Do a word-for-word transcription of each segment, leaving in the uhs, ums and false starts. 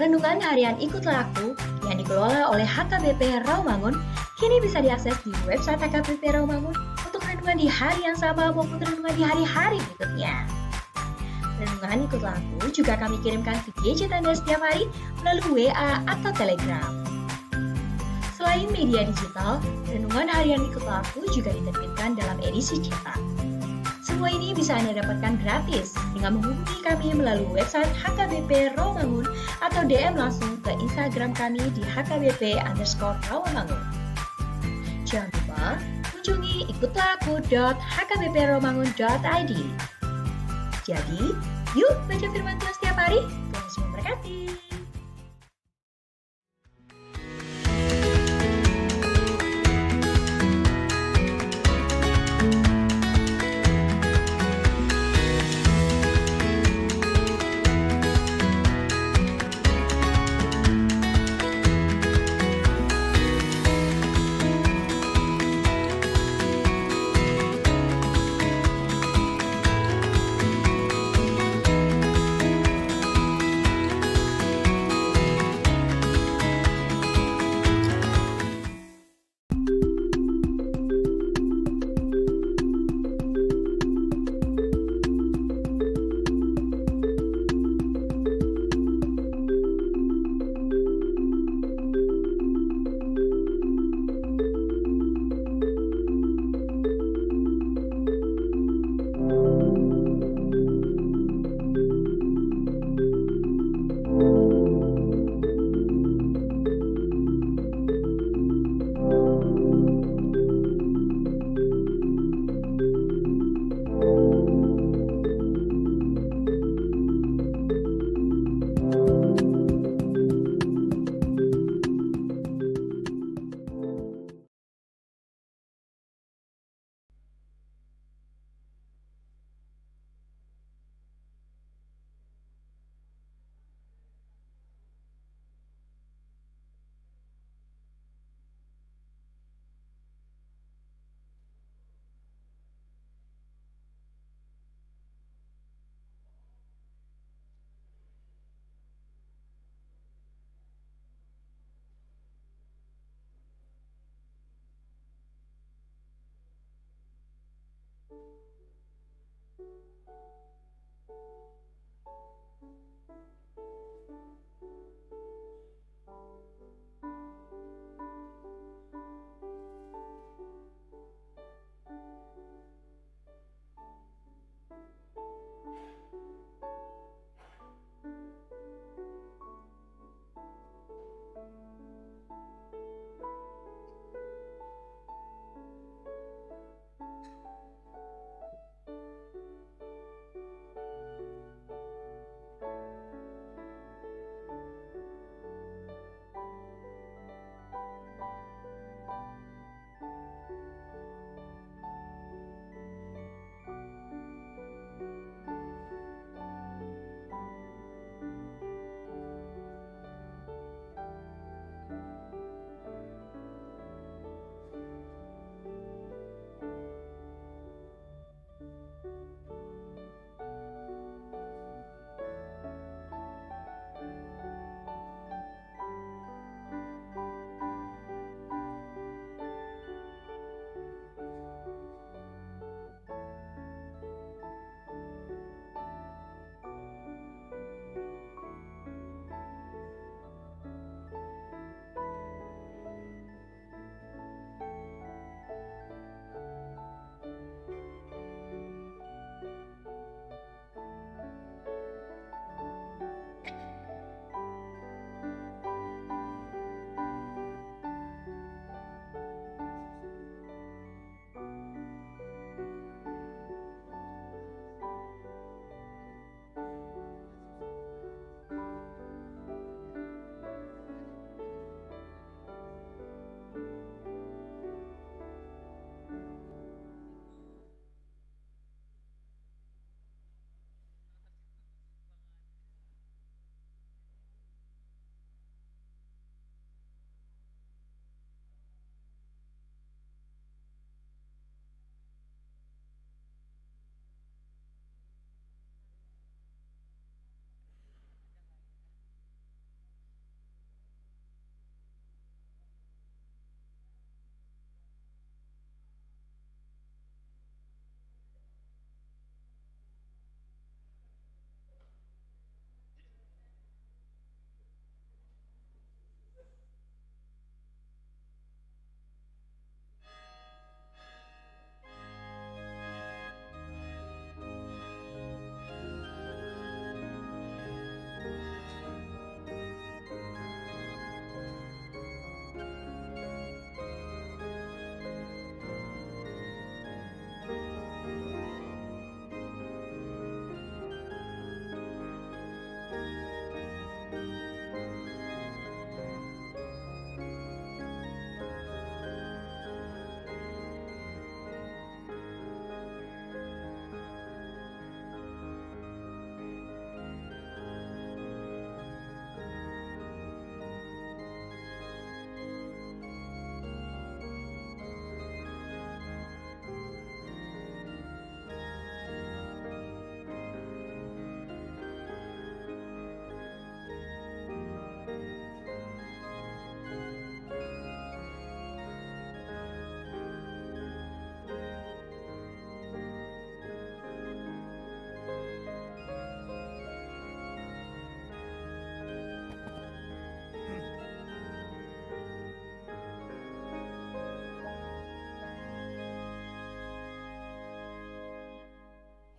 Renungan harian Ikutlah Aku yang dikelola oleh H K B P Rawamangun kini bisa diakses di website H K B P Rawamangun untuk renungan di hari yang sama maupun renungan di hari-hari berikutnya. Renungan Ikutlah Aku juga kami kirimkan ke gadget Anda setiap hari melalui W A atau Telegram. Selain media digital, renungan harian Ikutlah Aku juga diterbitkan dalam edisi cetak. Semua ini bisa Anda dapatkan gratis dengan menghubungi kami melalui website H K B P Rawamangun atau D M langsung ke Instagram kami di H K B P underscore Rawamangun. Jangan lupa kunjungi ikutlah aku dot H K B P rawamangun dot I D. Jadi, yuk baca firman Tuhan setiap hari. Tuhan Yesus memberkati.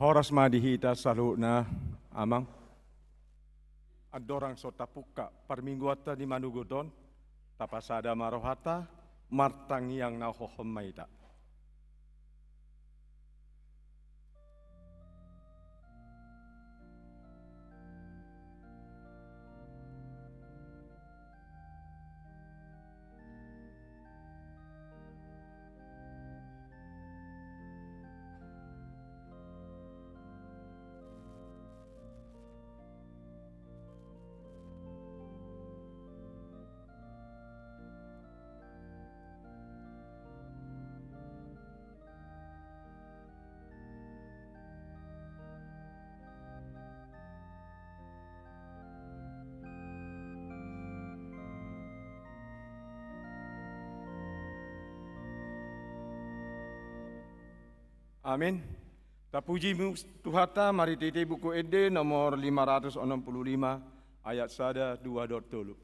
Horas ma di hita saluhutna, Amang. Andorang so tapungka parmingguanta di manogot on, tapasada ma rohanta, martangiang na hohom ma hita. Amin. Tapuji ma Tuhanta marhitehite Buku Ende nomor lima ratus onom pulu lima, ayat sada, dua dohot tolu.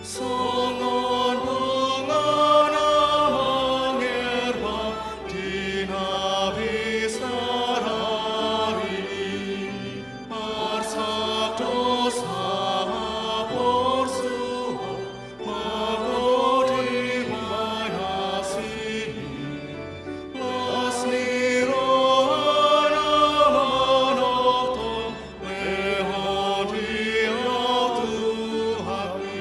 Songon bunga na mangerbang di na bisar ari, parsahut dosa porsu, mangkoti manasi, las ni roha na manongtong, lehon di Ho Tuhanki.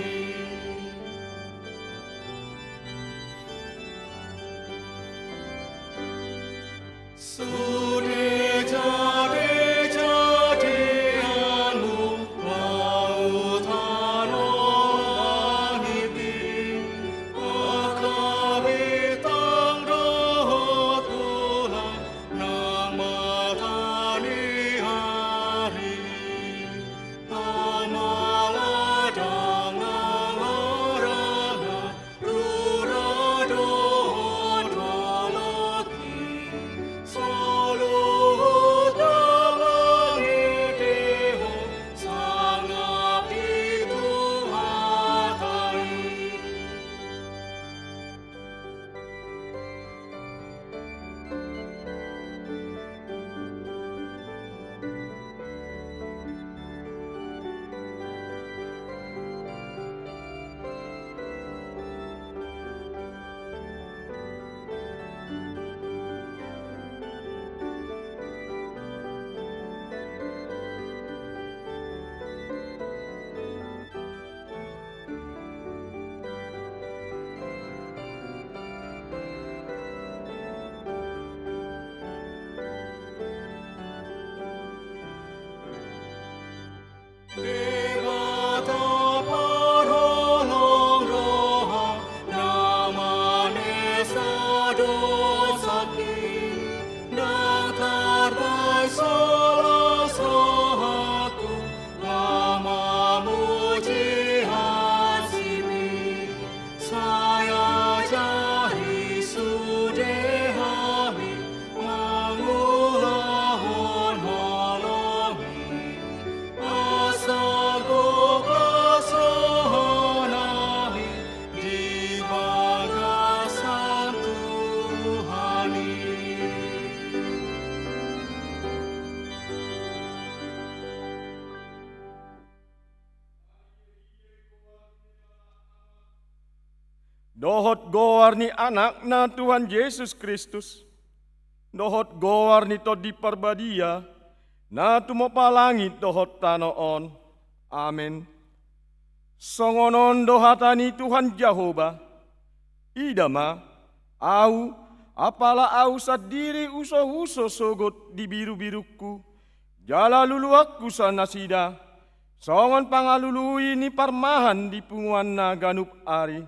Sude jadi-jadianmu lautan langit i, angka bintang dohot bulan nang mata ni ari. Pamaladang nang arana, rura dohot dolok i, saluhut na mangido sangap di Tuhanta i. Debata parholong roha, na manesa dosangki, ndang tarbahen las rohangku, laho mamuji asimi. Sai ajari sude hami mangulahon holong i, asa gok las roha nami di bagasan Tuhan i. Dohot goar ni Anakna Tuhan Jesus Kristus, dohot goar ni Tondi Parbadia, na tumompa langit dohot tano on. Amen. Songon on do hata ni Tuhan Jahowa: Ida ma, ahu, apala ahu sandiri husohuso sogot di birubirungku, jala luluanku sa nasida, songon pangalului ni parmahan di punguanna ganup ari,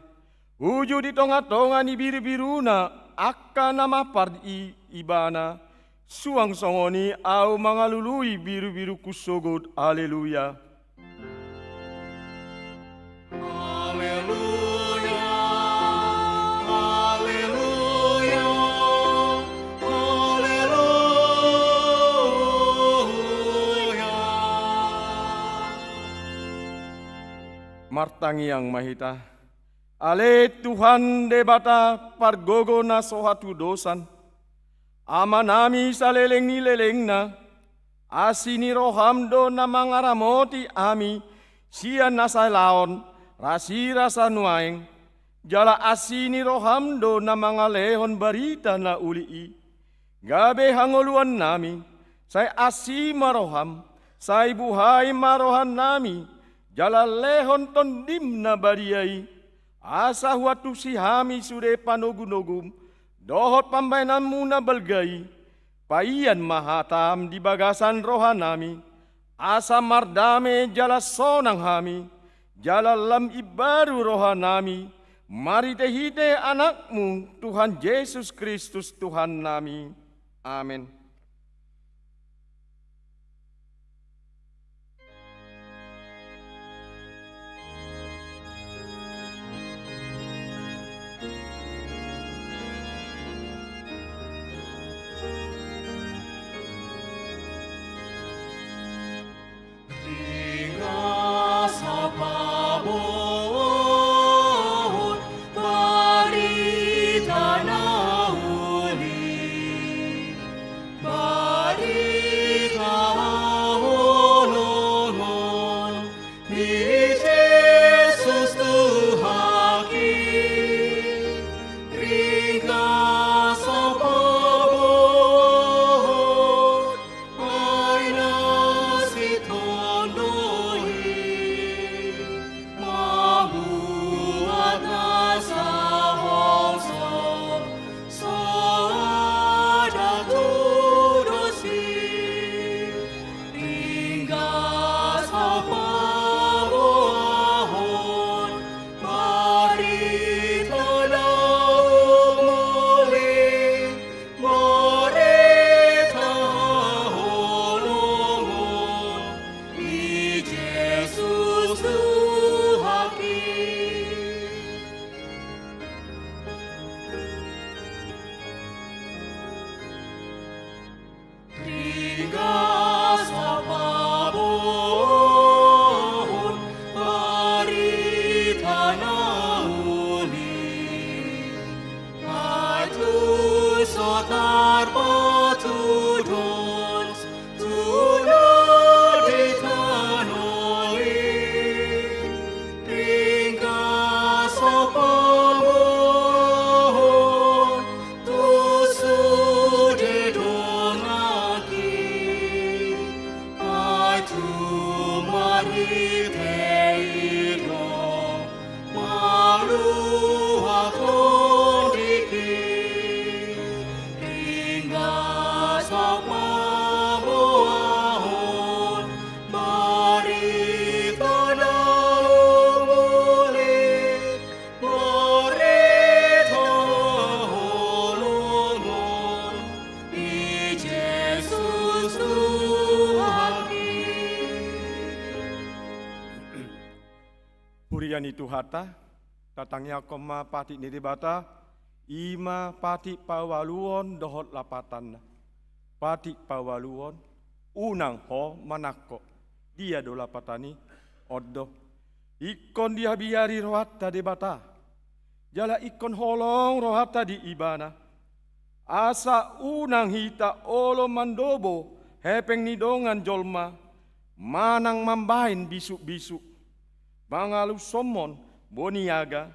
uju di tongatonga ni birubiruna angka na mampar i ibana, suang songon i ahu mangalului birubirungku sogot. Haleluya. Martangiang ma hita. Ale Tuhan Debata pargogo na so hatudosan, Amanami saleleng ni lelengna, asi ni roham do na mangaramoti hami sian hasalaon rasirasa nuaeng, jala asi ni roham do na mangalehon barita na uli i. Gabe hangoluannami, sai asi ma roham, sai buhai ma rohanami, jala lehon Tondim na badia i, asa huantusi hami sude panogunogum dohot pambahenanmu na balga i. Paian ma hatam di bagasan rohanami, asa mardame jala sonang hami, jala lam imbaru rohanami, marhitehite Anakmu Tuhan Jesus Kristus Tuhannami. Amen. Ringas paboahon barita na uli, barita haholongon ni Jesus Tuhanta i. Ringas paboahon ai na sitondo i, mambuat na saholso, so ada tudos i. Ringas paboahon barita na umuli, barita haholongon ni Jesus Tuhanta i. Ringas paboahon barita na uli, ai tutu so tarpatudos tu na di tano i. Ringas paboahon tu sude dongan i, ai tung marhite i do manguathon diki. Ringas paboahon barita na umuli, barita haholongon ni Jesus Tuhanta i. Huria ni Tuhanta, tatangiangkon ma patik ni Debata, i ma patik paualuon dohot lapatanna. Patik paualuon, unang ho manangko. Dia do lapatan i? On do. Ingkon dihabiari rohanta Debata, jala ingkon holong rohanta di Ibana, asa unang hita olo mandobo hepeng ni dongan jolma manang mambahen bisukbisuk, mangalushon boniaga.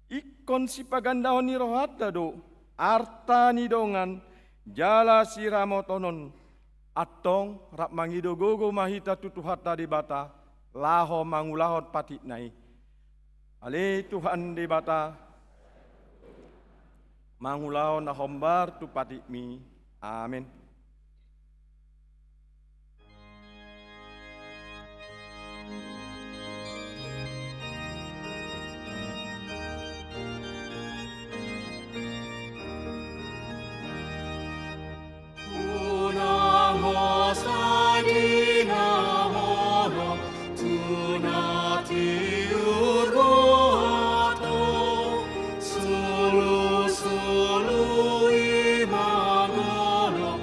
Ingkon sipagandahon ni rohanta do arta ni dongan jala siramotonon. Antong rap mangido gogo ma hita tu Tuhanta Debata laho mangulahon patikna i. Ale Tuhan Debata, mangulahon na hombar tu patikmi. Amen. Unang hosa di na holong tu na tiur rohanta, sulusulu i mangoloi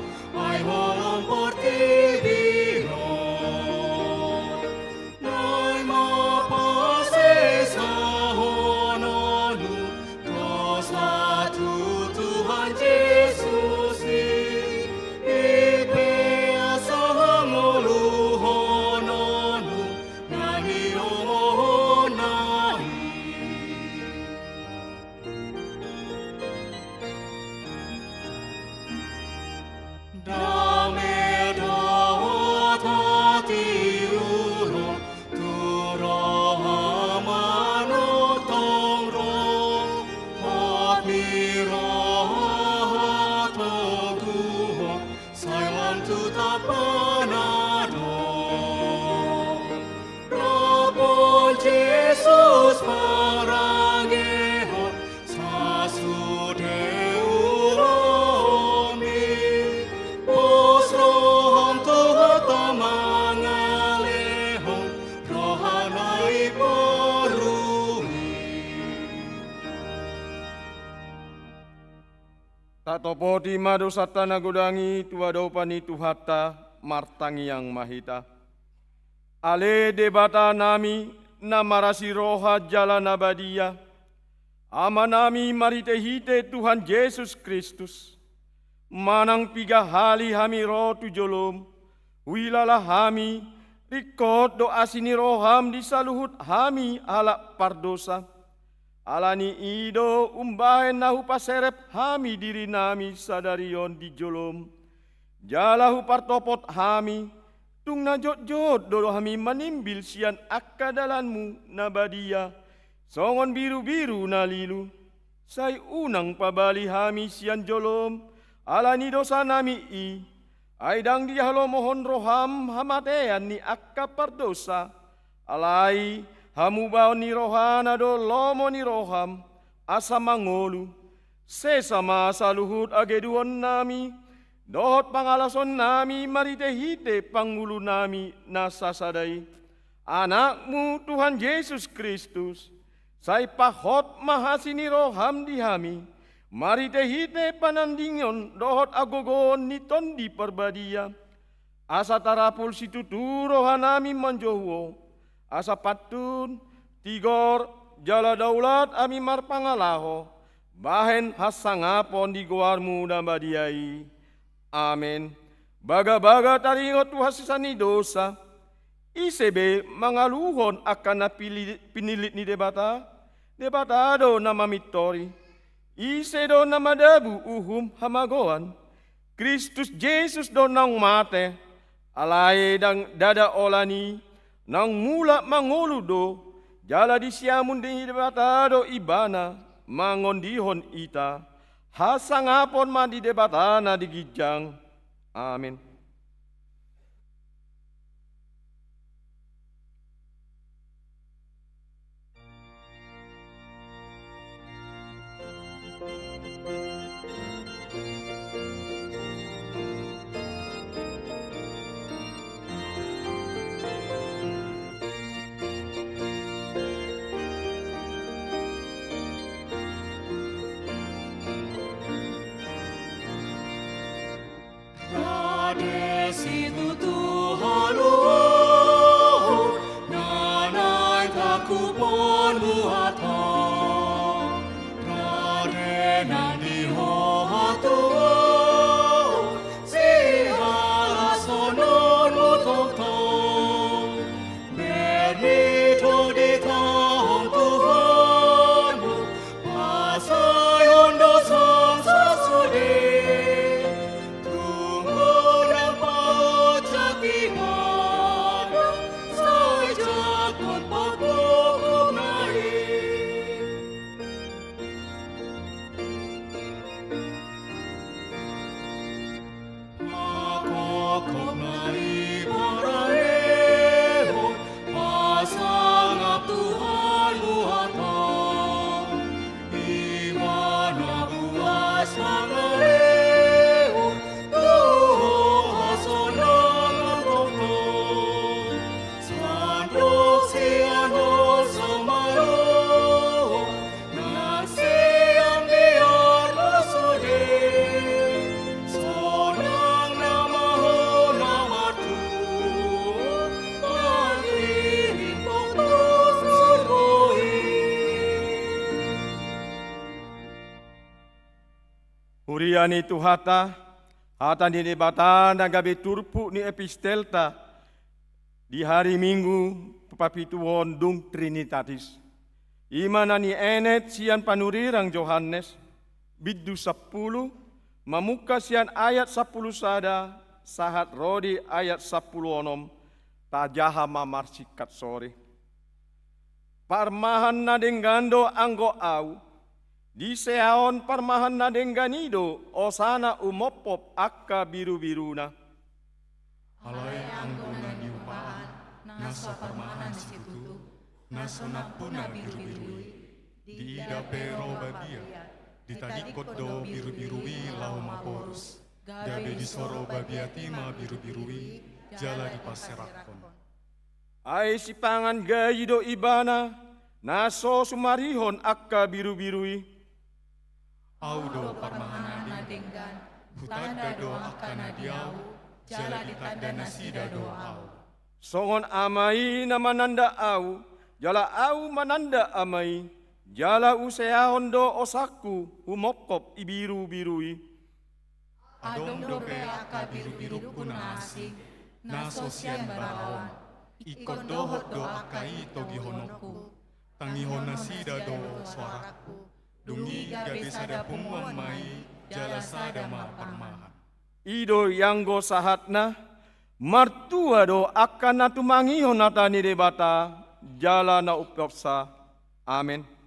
Tatopi ma dosanta na godang i tu adopan ni Tuhanta, martangiang ma hita. Ale Debata nami, na marasi roha jala na badia, Ama nami marhite-hite Tuhan Jesus Kristus, manang piga hali hami ro tu jolom, huilala hami, ringkot do asi ni roham di saluhut hami halak pardosa. Ala ni i do umbahen na hupaserep hami diri nami sadari on di jolom. Jala hupartopot hami, tung na jotjot do hami manimbil sian angka dalanmu na badia, songon birubiru na lilu. Sai unang pabali hami sian jolom, ala ni dosa nami i, ai ndang dihalomohon roham hamatean ni angka pardosa, alai hamubahon ni rohana do lomo ni roham, asa mangolu. Sesa ma saluhut hageduhon nami, dohot pangalason nami marhite-hite pangulu nami na sasada i, Anakmu Tuhan Jesus Kristus. Sai pahot ma asi ni roham di hami, marhite-hite panandingon dohot hagogoon ni Tondi Parbadia, asa tarapul situtu roha nami manjou Ho, asa pantun, tigor, jala daulat hami marpangalaho, bahen hasangapon di goarmu na badia i. Amen. Bagabaga taringot tu hasesaan ni dosa, ise be mangaluhon angka na pili-, pinillit ni Debata? Debata do na mamintori. Ise do na madabu uhum hamagoan? Kristus Jesus do naung mate, alai ndang, ndada holan i, naung mulak mangolu do, jala di siamun ni Debata do Ibana mangondihon hita. Hasangapon ma di Debata na di ginjang. Amen. Rade situtu haluaon, na naeng tangkuponmu hata. Rade nang di Ho hatuaon, sihalashononmu tongtong. Berni do ditaon Tuhan, pasaehon dosa sasude. Tung unang paojak Ibana, sai jangkon pangkukupna i. Mangkukupna i paranehon, pasangap Tuhanmu hata. Ibana buas mangalehon, tu Ho hasonangan tongtong. Sandok sian Ho samaroha, nang sian biarmu sude, sonang nama Ho na martua, mangiring tongtong surgo i. Huria ni Tuhanta, hata ni Debata na gabe turpuk ni epistelta, di hari Minggu papituhon dung Trinitatis. I ma na nienet sian panurirang Johannes, bindu sampulu, mamungka sian ayat sampulu sada, sahat ro di ayat sampulu onom, tajaha ma marsingkat sore. Parmahan na denggan do anggo Ahu, diseaon parmahan na denggan i do osana umophop angka birubiruna. Alai anggo na niumpaan, na so parmahan situtu, na so nampuna birubiru i, diida pe ro babia, ditadingkon do birubiru i laho maporus, gabe disoro babia i ma birubiru i, jala dipaserakhon. Ai sipangan gaji do Ibana, na so sumarihon angka birubiru i. Ahu do parmahan na denggan, hutanda do angka na di ahu, jala ditanda nasida do ahu. Songon Ama i na mananda ahu, jala ahu mananda Ama i, jala huseahon do osangku humongkop i birubiru i. Adong dope angka birubirungku na asing, na so sian bara on, ingkon dohot do angka i togihononku, tangihon nasida do soarangku, dung i gabe sada punguan ma i, jala sada ma parmahan. I do ianggo sahatna, martua do angka na tumangihon hata ni Debata, jala na umpeopsa. Amen.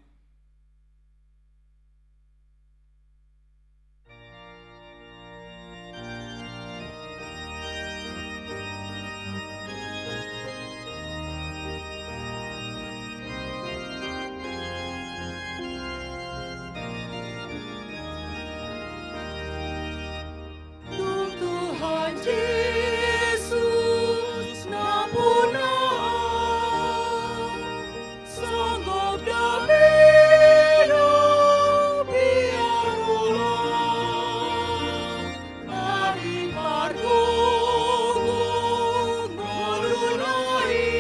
Tuhan Jesus nampuna, sanggup damina piarula, na di pargogo ngoluna i,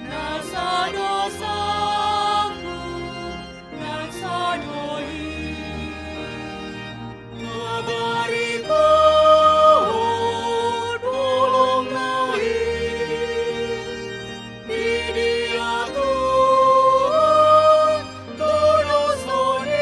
na sada sanggup nang sada i, na barita holongna i, di dia Tuhan tudoson i.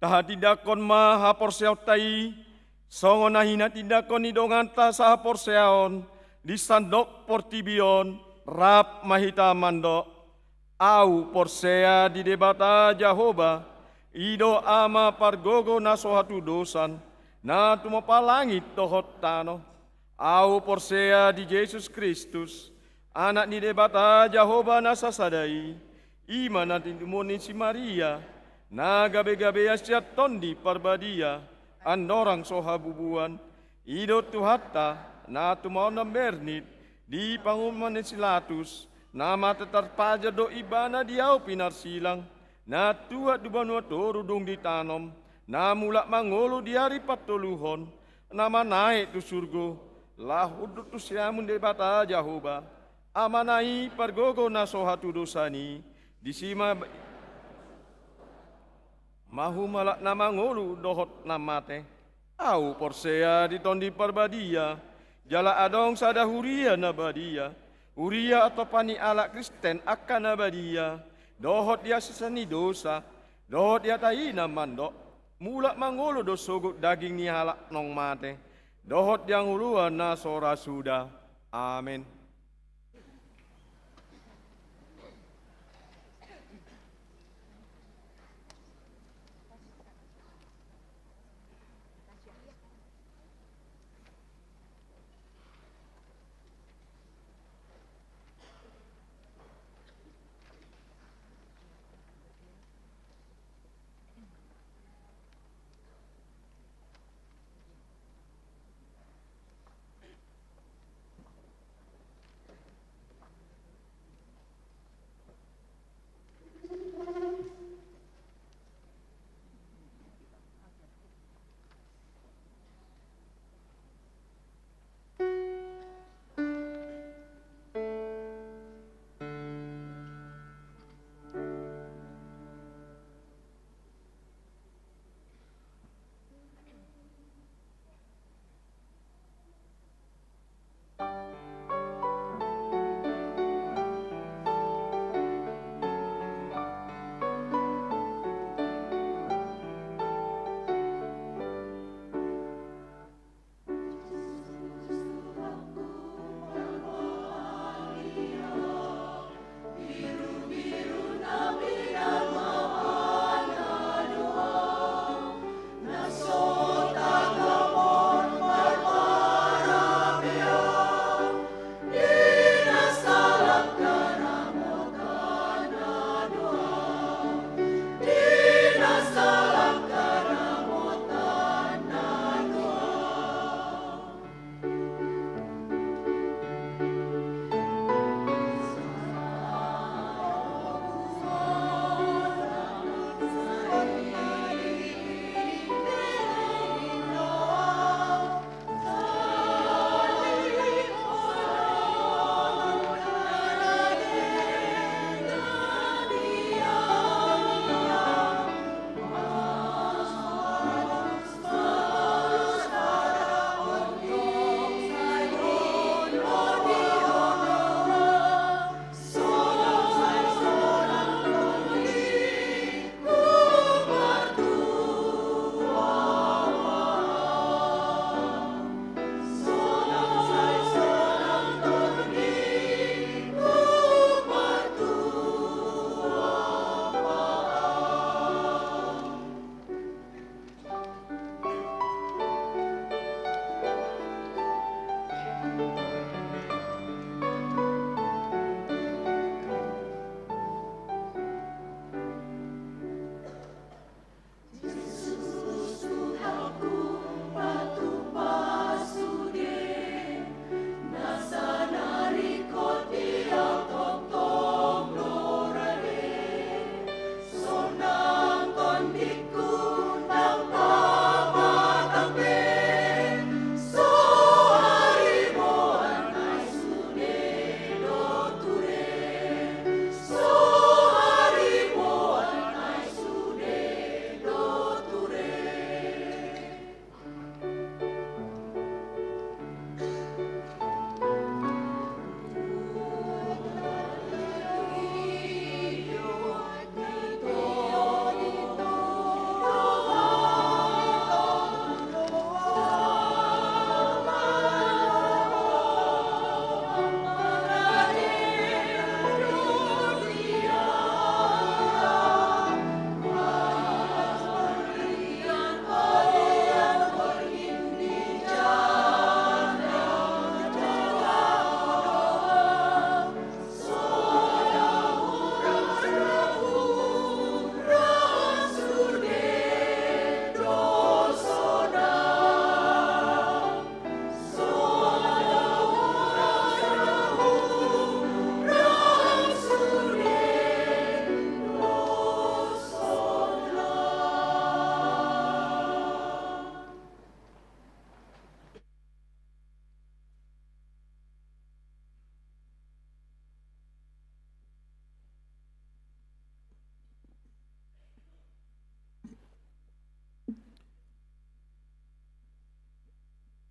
Tahatindangkon ma haporseaonta i, songon na hinatindangkon ni donganta sahaporseaon di sandok portibi on, rap ma hita mandok. Ahu porsea di Debata Jahowa, i do Ama pargogo na so hatudosan, na tumompa langit dohot tano. Ahu porsea di Jesus Kristus, Anak ni Debata Jahowa na sasada i, i ma na tinumon ni si Maria, na gabegabean sian Tondi Parbadia, andorang so habubuan. I do Tuhanta, na tumaon na mernit di panguhuman ni si Latus, na mate tarpajar do Ibana di ahu pinarsilang, na tuat tu banua toru dung ditanom, na mulak mangolu di ari patoluhon, na manaek tu surgo, laho hundul tu siamun Debata Jahowa, Amana i pargogo na so hatudosan i, disi ma mahumalak na mangolu dohot na mate. Ahu porsea di Tondi Parbadia, jala adong sada huria na badia, huria otopan ni halak Kristen angka na badia, dohot di hasesaan ni dosa, dohot di hata i na mandok, mulak mangolu do sogot daging ni halak naung mate, dohot di hangoluan na so ra suda. Amen.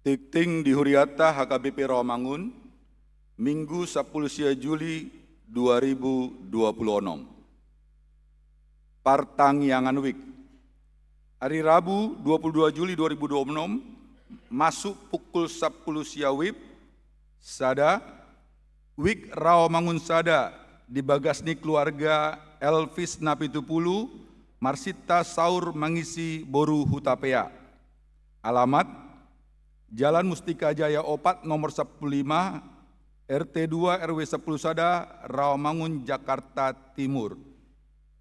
Tingting di hurianta H K B P Rawamangun, Minggu sampulu sia Juli dua ribu dua puluh onom. Partangiangan WIB. Ari Rabu dua puluh dua Juli dua ribu dua puluh onom, masuk pukul sampulu sia WIB, sada, WIB Rawamangun sada di bagas ni keluarga Elvis Napitupulu, marsinta saur mangisi boru Hutapea. Alamat, Jalan Mustika Jaya opat nomor sampulu lima, R T dua R W sampulu sada, Rawamangun, Jakarta Timur.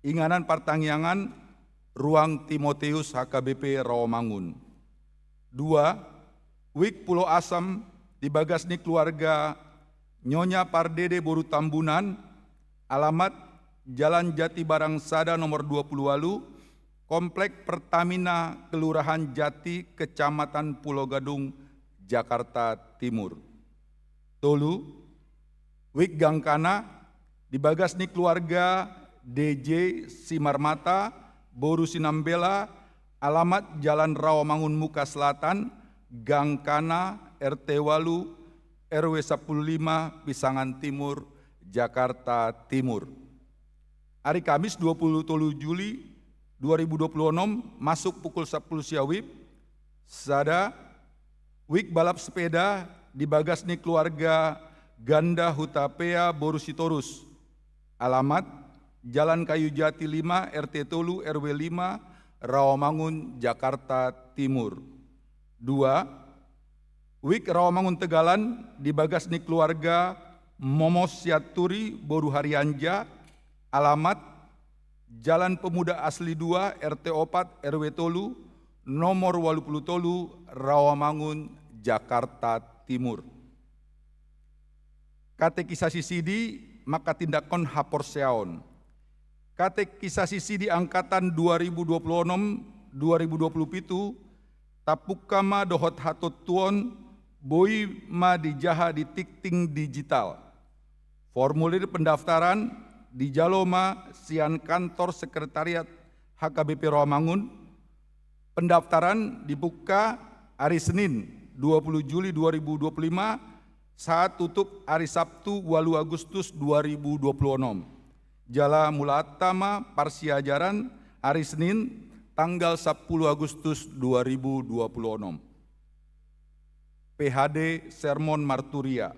Inganan partangiangan, Ruang Timoteus H K B P Rawamangun. Dua, WIB Pulau Asam di bagas ni keluarga Nyonya Pardede boru Tambunan, alamat Jalan Jati Barang sada nomor dua puluh walu, Komplek Pertamina Kelurahan Jati, Kecamatan Pulau Gadung, Jakarta Timur. Tolu, WIB Gangkana di bagas ni keluarga D J Simarmata boru Sinambela, alamat Jalan Rawamangun Muka Selatan, Gangkana, R T walu, R W sampulu lima, Pisangan Timur, Jakarta Timur. Ari Kamis dua puluh tolu Juli dua ribu dua puluh onom, masuk pukul sampulu sia WIB, sada, WIB balap sepeda di bagas ni keluarga Ganda Hutapea boru Sitorus. Alamat, Jalan Kayu Jati lima, R T tolu, R W lima, Rawamangun, Jakarta Timur. Dua, WIB Rawamangun Tegalan di bagas ni keluarga Momos Sianturi boru Harianja, alamat Jalan Pemuda Asli dua, R T opat, R W tolu, nomor walu puluh tolu, Rawamangun, Jakarta Timur. Katekisasi sidi manghatindanghon haporseaon. Katekisasi sidi angkatan dua ribu dua puluh onom dua ribu dua puluh pitu, tapungka ma dohot hatontuon, boi ma dijaha di tingting digital. Formulir pendaftaran dijalo ma sian kantor sekretariat H K B P Rawamangun. Pendaftaran dibungka ari Senin dua puluh Juli dua ribu dua puluh lima, sahat tutup ari Sabtu ualu Agustus dua ribu dua puluh onom. Jala mulaanta ma parsiajaran ari Senin tanggal sampulu Agustus dua ribu dua puluh onom. P H D sermon marturia.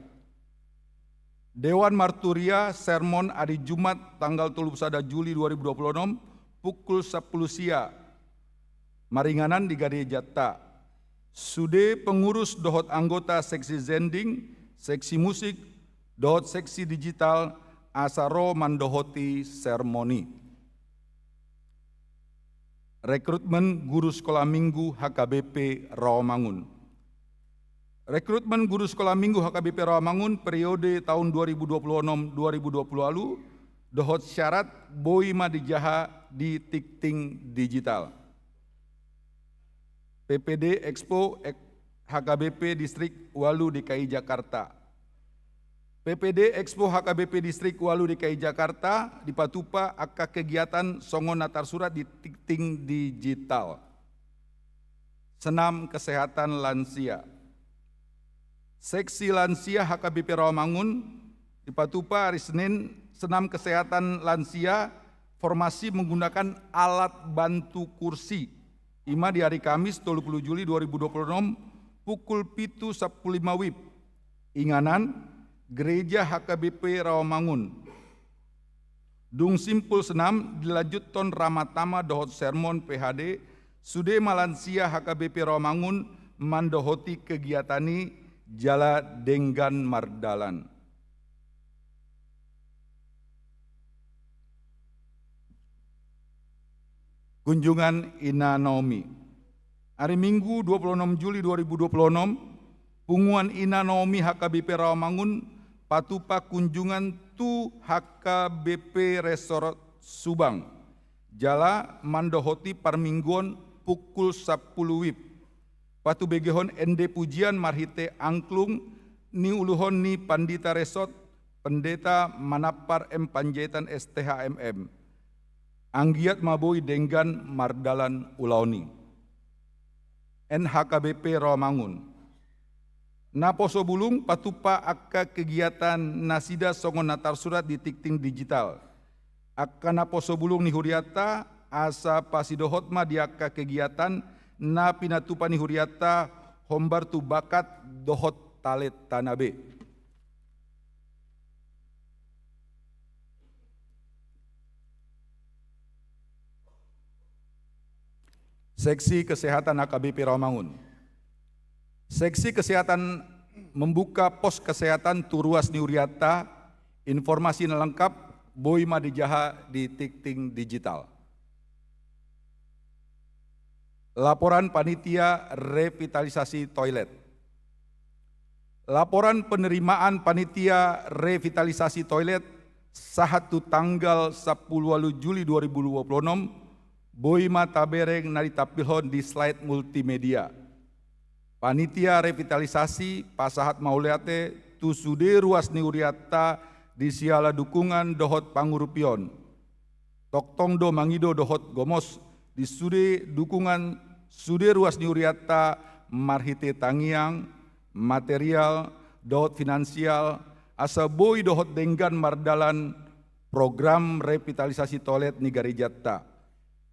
Dewan marturia sermon ari Jumat tanggal tolu pulu sada Juli dua ribu dua puluh onom, pukul sampulu sia, maringanan di garejanta. Sude pengurus dohot anggota seksi zending, seksi musik, dohot seksi digital asa ro mandohoti sermon i. Rekrutmen guru sekolah minggu H K B P Rawamangun. Rekrutmen guru sekolah minggu H K B P Rawamangun periode tahun dua ribu dua puluh onom dua ribu dua puluh walu, dohot syarat boi ma dijaha di tingting digital. P P D Expo Ek-, H K B P Distrik ualu D K I Jakarta. P P D Expo H K B P Distrik ualu D K I Jakarta dipatupa angka kegiatan songon na tarsurat di tingting digital. Senam kesehatan lansia. Seksi lansia H K B P Rawamangun dipatupa ari Senin senam kesehatan lansia, formasi menggunakan alat bantu kursi. I ma di ari Kamis tolu pulu Juli dua ribu dua pulu onom, pukul pitu sampulu lima WIB. Inganan, Gereja H K B P Rawamangun. Dung simpul senam, dilanjuthon rama tama dohot sermon P H D, sude ma lansia H K B P Rawamangun mandohoti kegiatan i jala denggan mardalan. Kunjungan Ina Naomi. Ari Minggu dua pulu onom Juli dua ribu dua pulu onom, Punguan Ina Naomi H K B P Rawamangun patupa kunjungan tu H K B P Resort Subang. Jala mandohoti parmingguon pukul sampulu WIB. Patubegehon ende pujian marhite angklung niuluhon ni Pandita Resort, Pendeta Manampar M Panjaitan S T H M M. Anggiat ma boi denggan mardalan ulaon i. N H K B P Rawamangun. Naposo bulung patumpak angka kegiatan nasida songon na tarsurat di tingting digital. Angka naposo bulung ni hurianta, asa pasidohot ma di angka kegiatan na pinatupa ni hurianta, hombar tu bakat dohot talentana be. Seksi Kesehatan H K B P Rawamangun. Seksi Kesehatan membuka pos kesehatan tu ruas ni hurianta, informasi na lengkap boi ma dijaha di tingting digital. Laporan panitia revitalisasi toilet. Laporan penerimaan panitia revitalisasi toilet sahat tu tanggal sampulu ualu Juli dua ribu dua puluh onom, boi ma tabereng na ditampilhon di slide multimedia. Panitia revitalisasi pasahat mauliate tu sude ruas ni hurianta di siala dukungan dohot pangurupion. Tongtong do mangido dohot gomos di sude dukungan sude ruas ni hurianta marhite tangiang, material, dohot finansial, asa boi dohot denggan mardalan program revitalisasi toilet ni garejanta.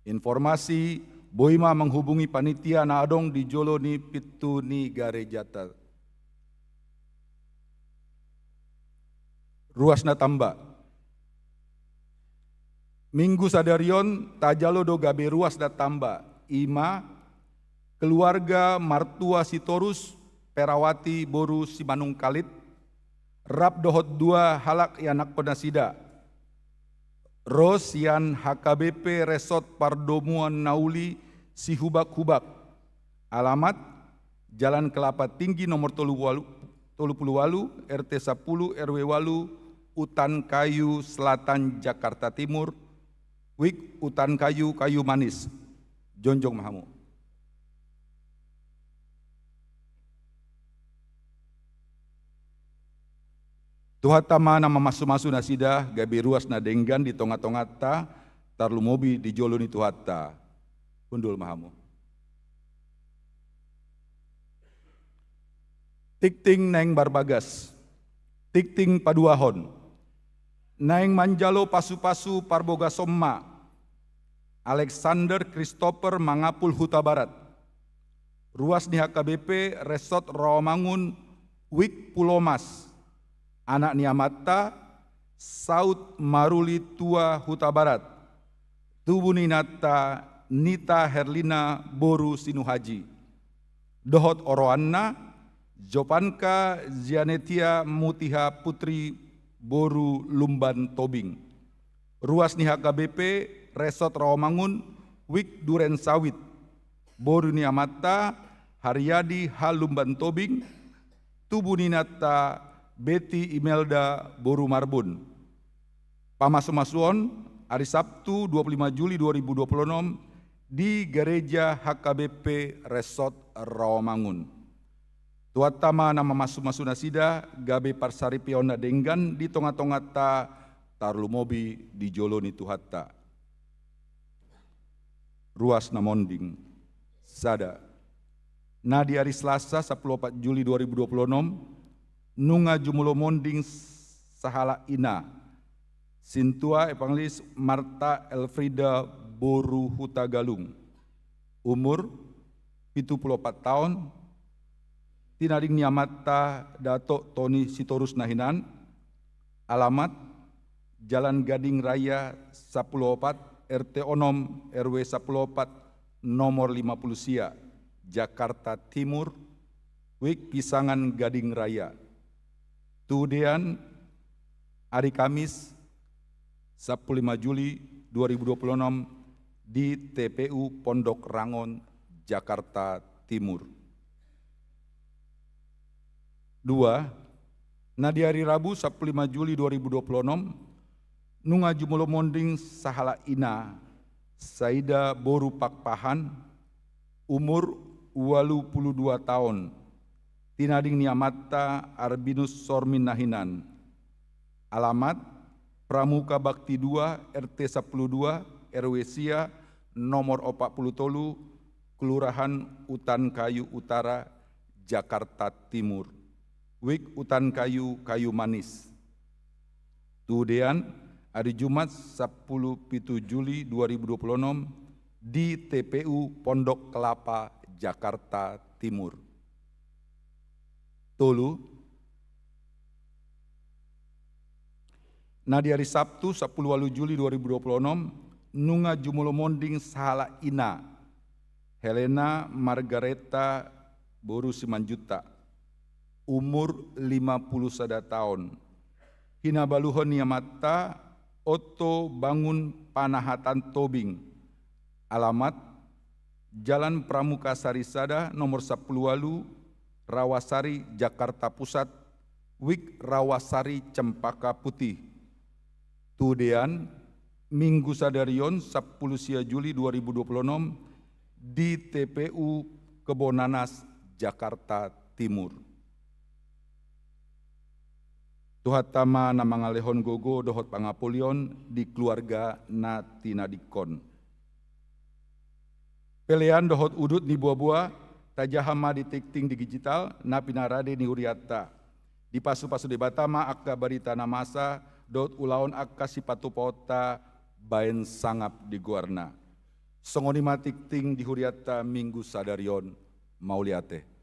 Informasi boi ma menghubungi panitia na adong di jolo ni pintu ni garejanta. Ruas na tamba. Minggu sadari on tajalo do gabe ruas na tamba, i ma keluarga martua Sitorus Perawati boru Simanungkalit, rap dohot dua halak ianakhon nasida, ro sian H K B P Resort Pardomuan Na Uli Sihubak-hubak. Alamat: Jalan Kelapa Tinggi nomor tolu puluh ualu, tolu puluh ualu, R T sampulu, R W ualu, Utan Kayu Selatan, Jakarta Timur, Wik Utan Kayu, Kayu Manis. Jongjong ma hamu. Tuhanta ma na mamasu-masu nasida gabe ruas na denggan di tonga-tonganta, tarlumobi di jolo ni Tuhanta. Hundul ma hamu. Tingting naeng marbagas. Tingting paduahon. Naeng manjalo pasu-pasu parbogason ma Alexander Christopher Mangapul Hutabarat, ruas ni H K B P Resort Rawamangun, Wik Pulomas, anak ni amanta Saud Maruli Tua Hutabarat, tubu ni inanta Nita Herlina boru Sinuhaji, dohot oroanna Jovanka Zianetia Mutiha Putri boru Lumban Tobing, ruas ni H K B P Resort Rawamangun, Wik Duren Sawit, boru ni amanta Haryadi H Lumban Tobing, tubu ni inanta Betty Imelda boru Marbun. Pamasu-masuon, ari Sabtu dua puluh lima Juli dua ribu dua puluh enam, di Gareja H K B P Resort Rawamangun. Tuhanta ma na mamasu-masu nasida gabe parsaripeon na denggan di tonga-tonganta, tarlumobi di jolo ni Tuhanta. Ruas na monding. Sada. Na di ari Selasa sampulu opat Juli dua ribu dua puluh enam, nunga jumolo monding sahalak ina, Sintua Evangelis Marta Elfrida boru Hutagalung, umur pitu pulu opat taon, tinading ni amanta Dato Toni Sitorus na hinan, alamat Jalan Gading Raya sampulu opat, R T onom, R W sampulu opat, nomor lima pulu sia, Jakarta Timur, Wik Pisangan Gading Raya. Tudean, ari Kamis, sampulu lima Juli dua ribu dua puluh enam, di T P U Pondok Rangon, Jakarta Timur. Dua. Na di ari Rabu sampulu lima Juli dua ribu dua puluh enam, nunga jumolo monding sahalak ina, Saida boru Pakpahan, umur ualu pulu dua taon, tinading ni amanta Arbinus Sormin na hinan. Alamat Pramuka Bakti dua, R T sampulu dua, R W sia, nomor opat pulu tolu, Kelurahan Utan Kayu Utara, Jakarta Timur. Wijk Utan Kayu, Kayu Manis. Tudean, ari Jumat, sampulu pitu Juli dua ribu dua puluh onom, di T P U Pondok Kelapa, Jakarta Timur. Tolu, na di ari Sabtu, sampulu ualu Juli dua ribu dua puluh onom, nunga jumolo monding sahalak ina, Helena Margareta boru Simanjuntak, umur lima pulu sada taon. Hinabaluhon ni amanta, Otto Bangun Panahatan Tobing. Alamat, Jalan Pramuka Sari sada, nomor sampulu ualu, Rawasari, Jakarta Pusat, Wijk Rawasari Cempaka Putih. Tudean, Minggu sadari on, sampulu sia Juli dua ribu dua puluh onom, di T P U Kebonanas, Jakarta Timur. Tuhanta ma na mangalehon gogo dohot pangapolion di keluarga na tinadingkon. Pelean dohot udut ni boaboa, tajaha ma di tingting digital na pinarade ni hurianta. Dipasupasu Debata ma angka barita na masa dohot ulaon angka sipatupaonta baen sangap di goarna. Songon i ma tingting di hurianta Minggu sadari on. Mauliate.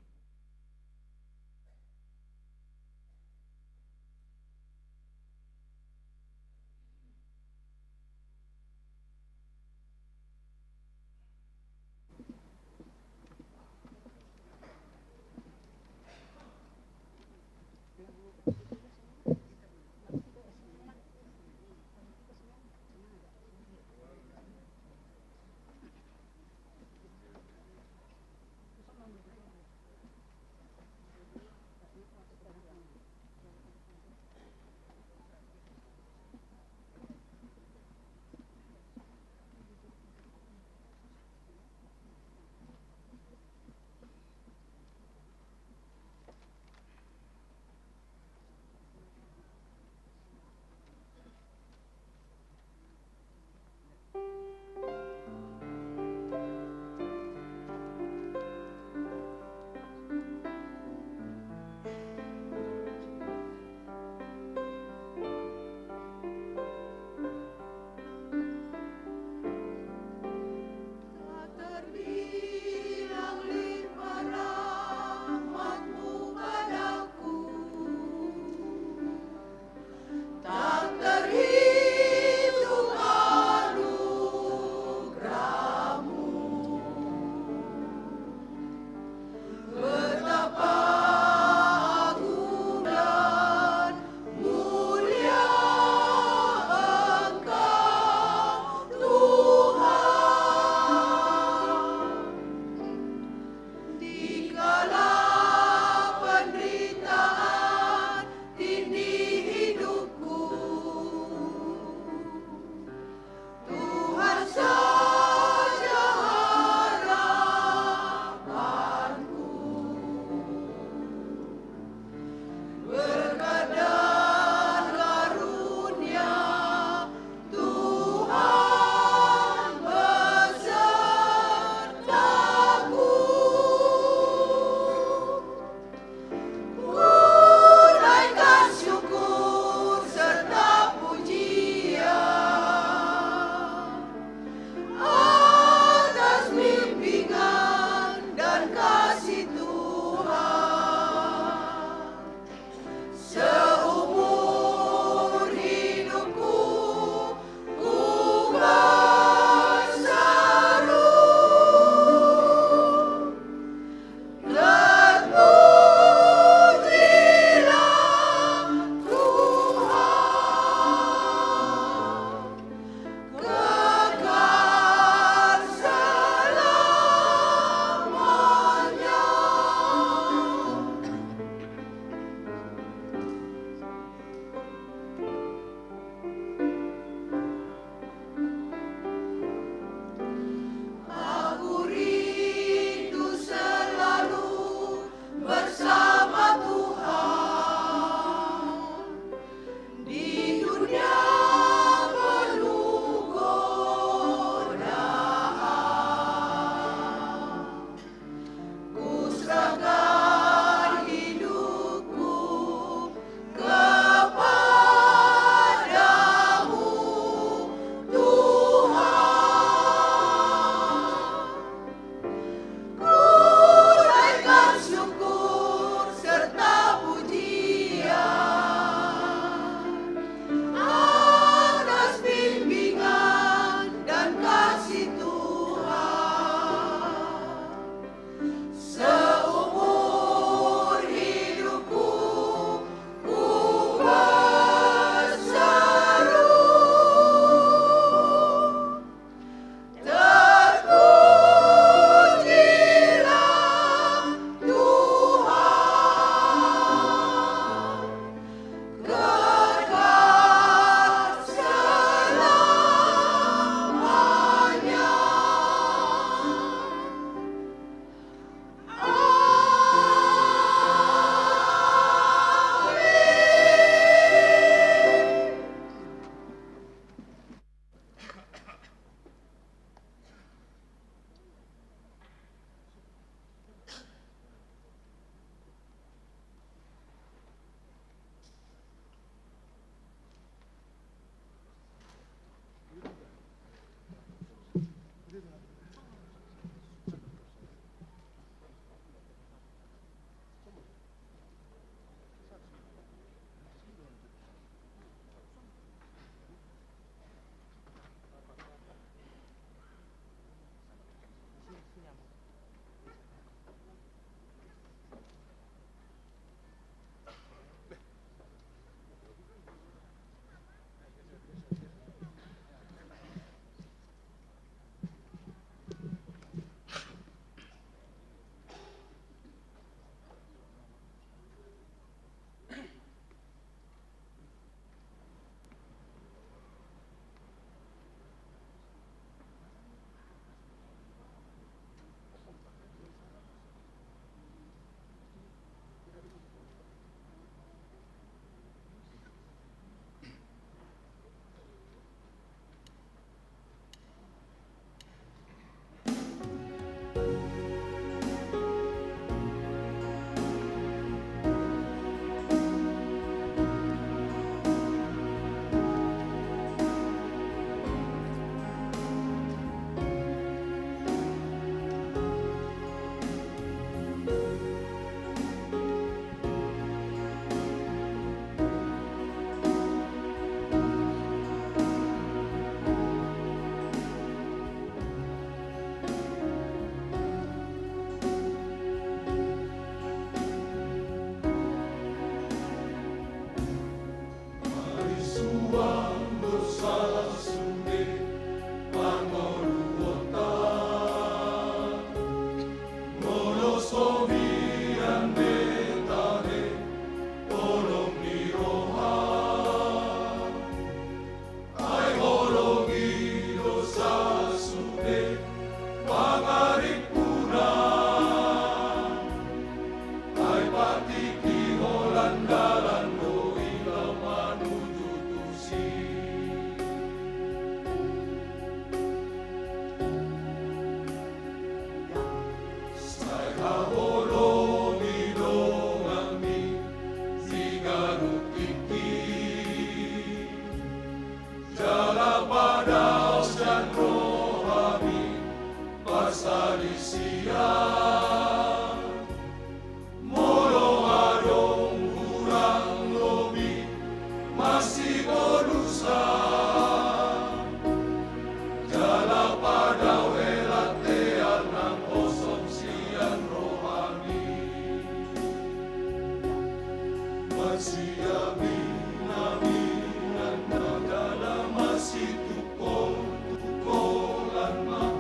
Siaminaminan na jala masitungkoltungkolan ma,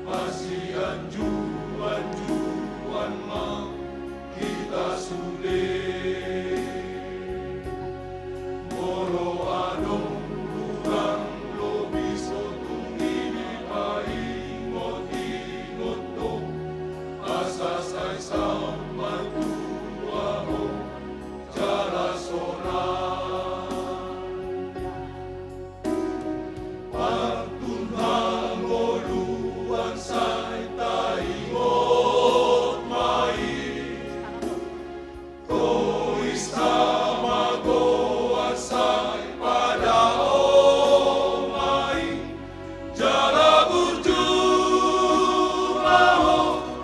masianjuanjuan ma hita sude. Molo adong hurang lobi, so tung i dipaingotingot do, asa sai saut martua ho jala sonang. Partuhangoluan sai taingot ma i, tois hamagoan sai padaon ma i, jala burju ma ho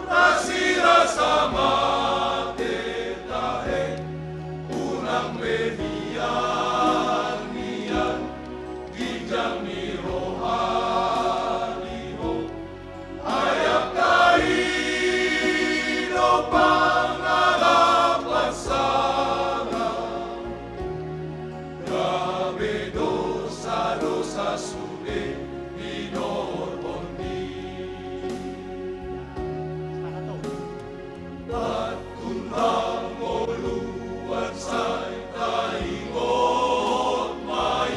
rasirasa mate tahe, unang be mian-mian ginjang ni roha ni ho. Ai angka i do pangalapan sangap, gabe dosa-dosa sude hinorhon i. Patun hangoluan sai taingot ma i,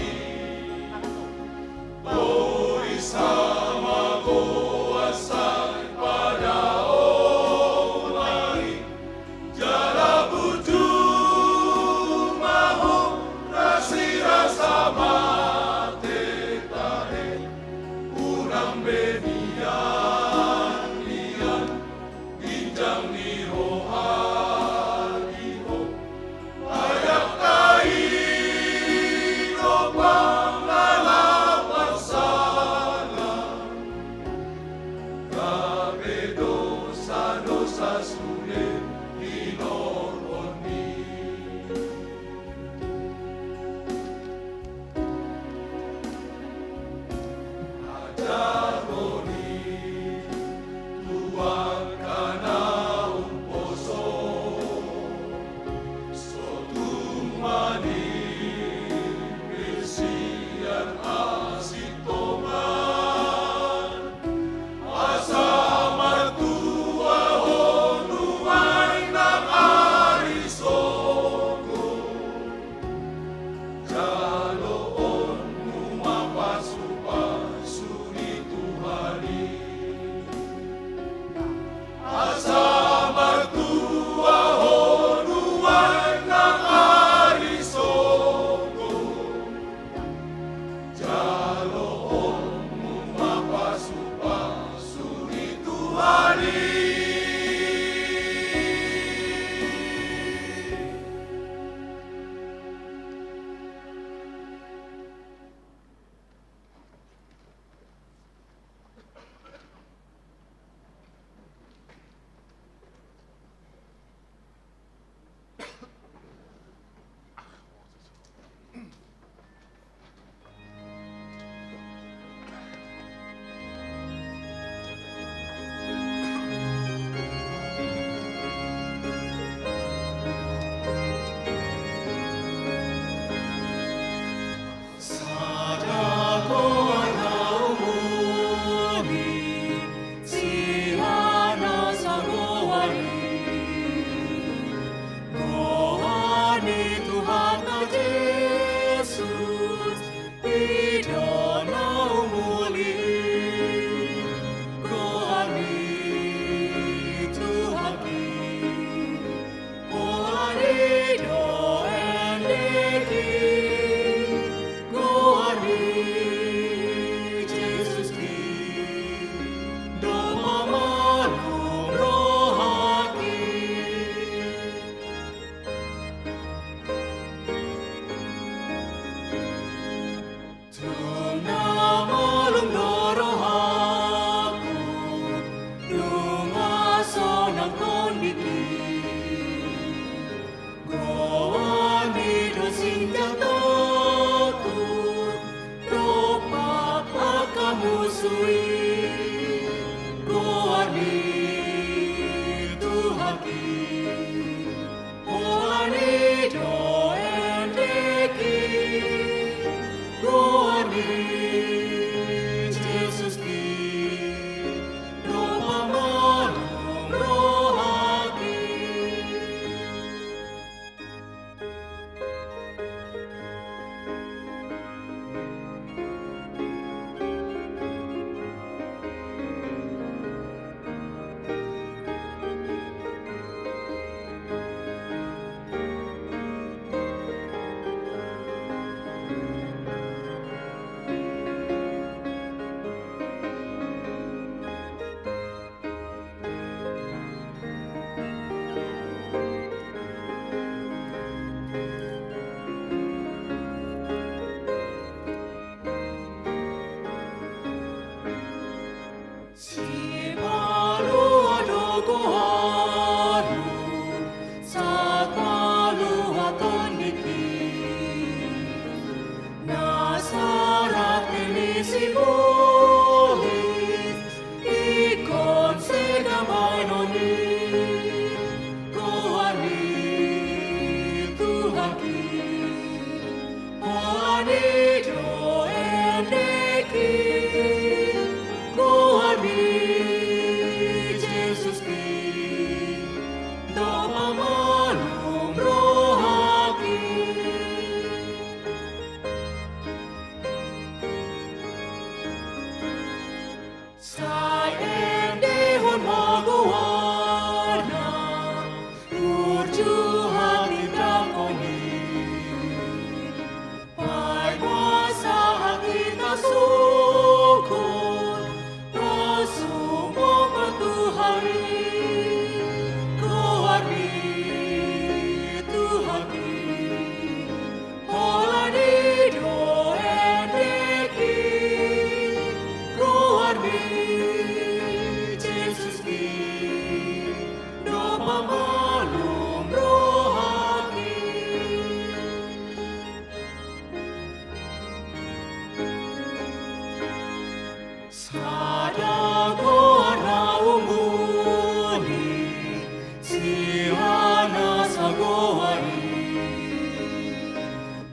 tois hamagoan sai padaon ma i, jala burju ma ho rasirasa mate tahe, unang be mian-mian ginjang ni roha ni ho. Ai angka i do pangalapan sangap, gabe dosa-dosa sude hinorhon i. Ajarhon i tu angka na Pamalum rohangki. Sada goar na umuli sian nasa goar i.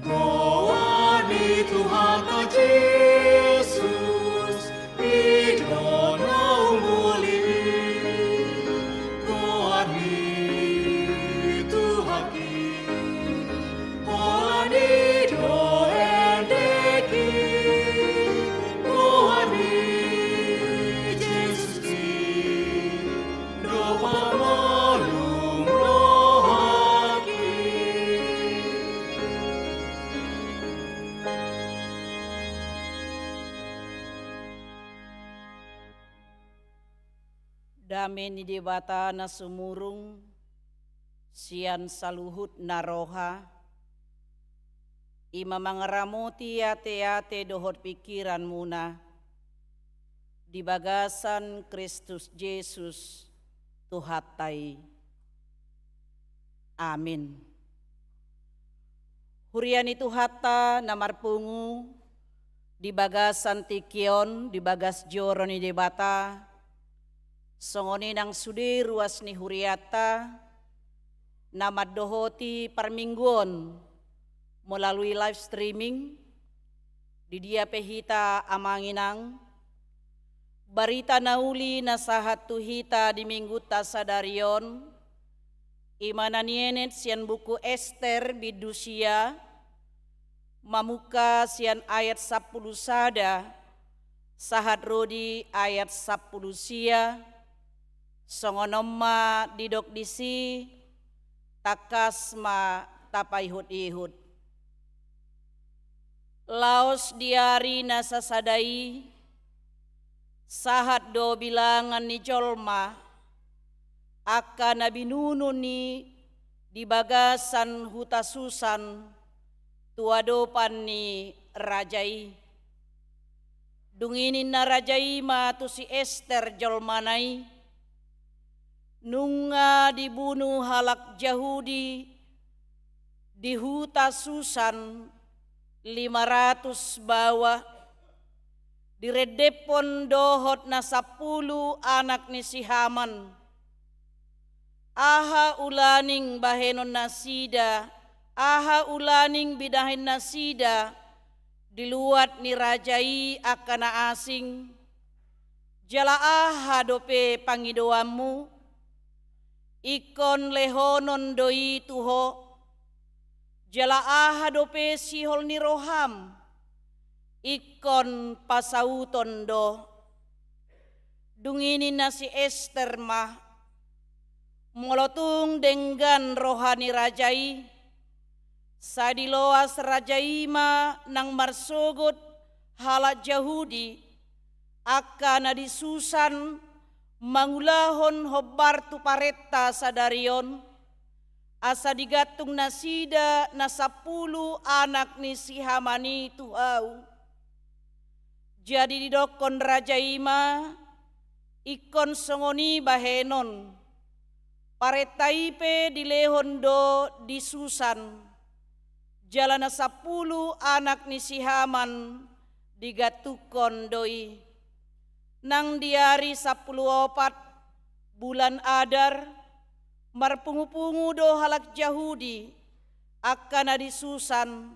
Goar ni Tuhanta Jesus, i do na umuli. Goar ni Tuhanki, holan i do endekki. Goar ni Jesus i do pamalum rohangki. Dame ni Debata na sumurung sian saluhut na roha, i ma mangaramoti ateate dohot pingkiranmuna di bagasan Kristus Jesus Tuhanta i. Amin. Huria ni Tuhanta na marpungu di bagasan tingki on, di bagas joro ni Debata, songon i nang sude ruas ni hurianta na mandohoti parmingguon melalui live streaming, di dia pe hita amang inang, barita na uli na sahat tu hita di minggunta sadari on, i ma na nienet sian buku Ester bindu sia, mamungka sian ayat sampulu sada sahat ro di ayat sampulu sia, songon on ma didok disi, tangkas ma tapaihutihut. Laos di ari na sasada i, sahat do bilangan ni jolma, angka na binunun i di bagasan huta Susan, tu adopan ni raja i. Dung i ninna raja i ma tu si Ester jolmana i, nunga dibunu halak Jahudi di huta Susan lima ratus baoa, direndephon dohot na sampulu anak ni si Haman. Aha ulaning bahenon nasida, aha ulaning binahen nasida di luat ni raja i angka na asing? Jala aha dope pangidoanmu? Ingkon lehonon do i tu ho. Jala aha dope sihol ni roham? Ingkon pasauton do. Dung i ninna si Ester ma, molo tung denggan roha ni raja i, sai diloas raja i ma nang marsogot halak Jahudi, angka na di Susan, mangulahon hombar tu parenta sadari on, asa digantung nasida na sampulu anak ni si Haman i tu hau. Jadi didokkon raja i ma, ingkon songon i bahenon. Parenta i pe dilehon do di Susan, jala na sampulu anak ni si Haman digantungkon do i. Nang di ari sampulu opat bulan Adar, marpungupungu do halak Jahudi, angka na di Susan,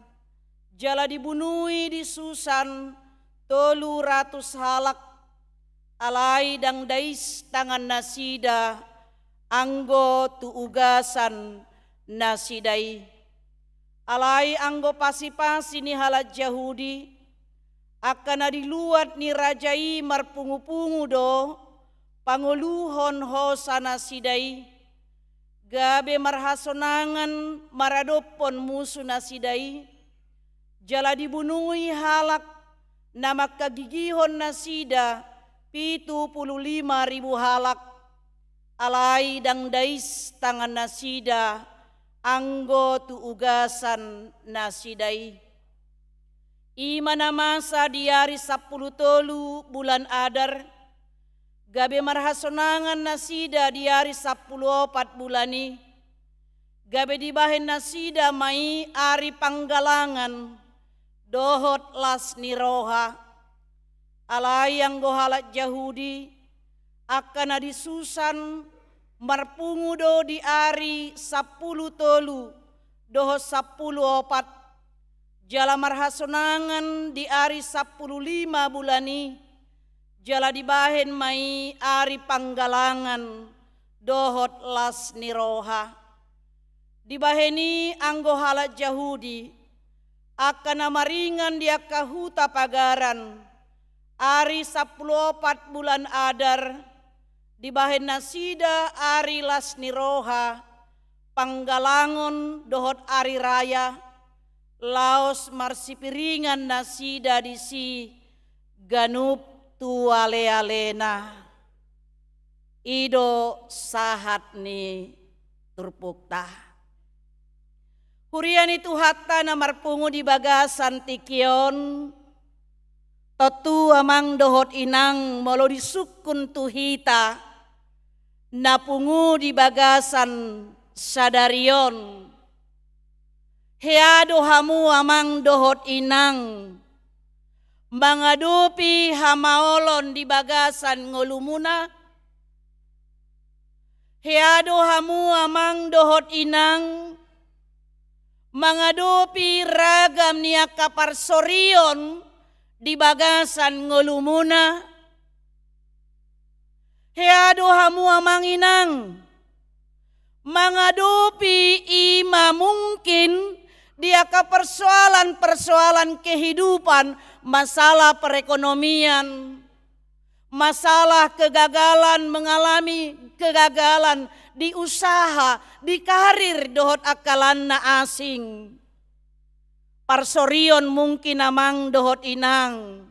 jala dibunui di Susan tolu ratus halak, alai ndang dais tangan nasida anggo tu ugasan nasida i. Alai anggo pasipasi ni halak Jahudi, angka na di luat ni raja i marpungupungu do pangoluhon hosa nasida i, gabe marhasonangan maradophon musu nasida i, jala dibunui halak na mangkagigihon nasida pitu pulu lima ribu halak, alai ndang dais tangan nasida anggo tu ugasan nasida i. I ma na masa di ari sampulu tolu bulan Adar, Gabe marhasonangan nasida di ari sampulu opat bulan i, gabe dibahen nasida ma i ari panggalangan dohot las ni roha. Alai anggo halak Jahudi, angka na di Susan, marpungu do di ari sampulu tolu dohot sampulu opat, jala marhasonangan di ari sampulu lima bulan i, jala dibahen ma i ari panggalangan dohot las ni roha. Dibahen i anggo halak Jahudi, angka na maringan di angka huta pagaran, ari sampulu opat bulan Adar, dibahen nasida ari las ni roha, panggalangon dohot ari raya, laos marsipiringan nasida disi ganup tu alealena. I do sahat ni turpukta. Huria ni Tuhanta na marpungu di bagasan tingki on, tontu amang dohot inang, molo disungkun tu hita na pungu di bagasan sadari on, hea do hamu amang dohot inang mangadopi hamaolon di bagasan ngolumuna? Hea do hamu amang dohot inang mangadopi ragam ni angka parsorion di bagasan ngolumuna? Hea do hamu amang inang mangadopi i ma mungkin di angka persoalan-persoalan kehidupan, masalah perekonomian, masalah kegagalan, mengalami kegagalan di usaha, di karir dohot angka lan na asing. Parsorion mungkin amang dohot inang.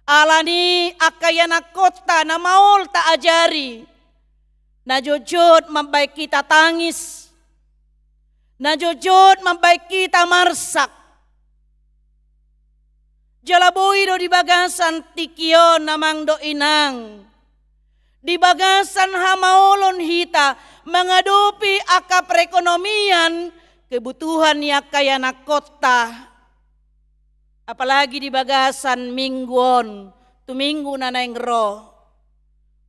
Alani angka ianakkonta na maol taajari, na jotjot mambahen hita tangis, na jotjot mambahen hita marsak. Jala boi do di bagasan tingki on amang dohot inang, di bagasan hamaolon hita mangadopi angka perekonomian, kebutuhan ni angka ianakkonta. Apalagi di bagasan minggu on, tu minggu na naeng ro,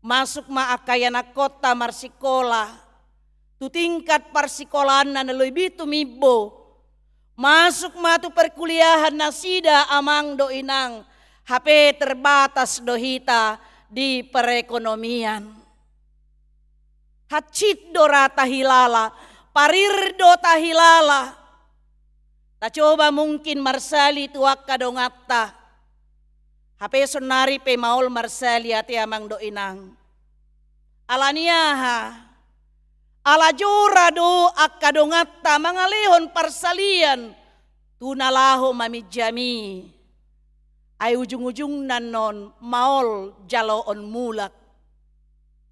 masuk ma angka ianakkonta marsikola tu tingkat parsikolaanna na lobi tumimbo. Masuk ma tu perkuliahan nasida amang dohot inang, hape terbatas do hita di perekonomian. Hansit do ra tahilala, parir do tahilala. Tacoba mungkin marsali tu angka donganta. Hape saonari pe maol marsali ate amang dohot inang. Alani aha? Ala jora do angka donganta mangalehon parsalian tu na laho maminjami. Ai ujung-ujungna annon maol jaloon mulak.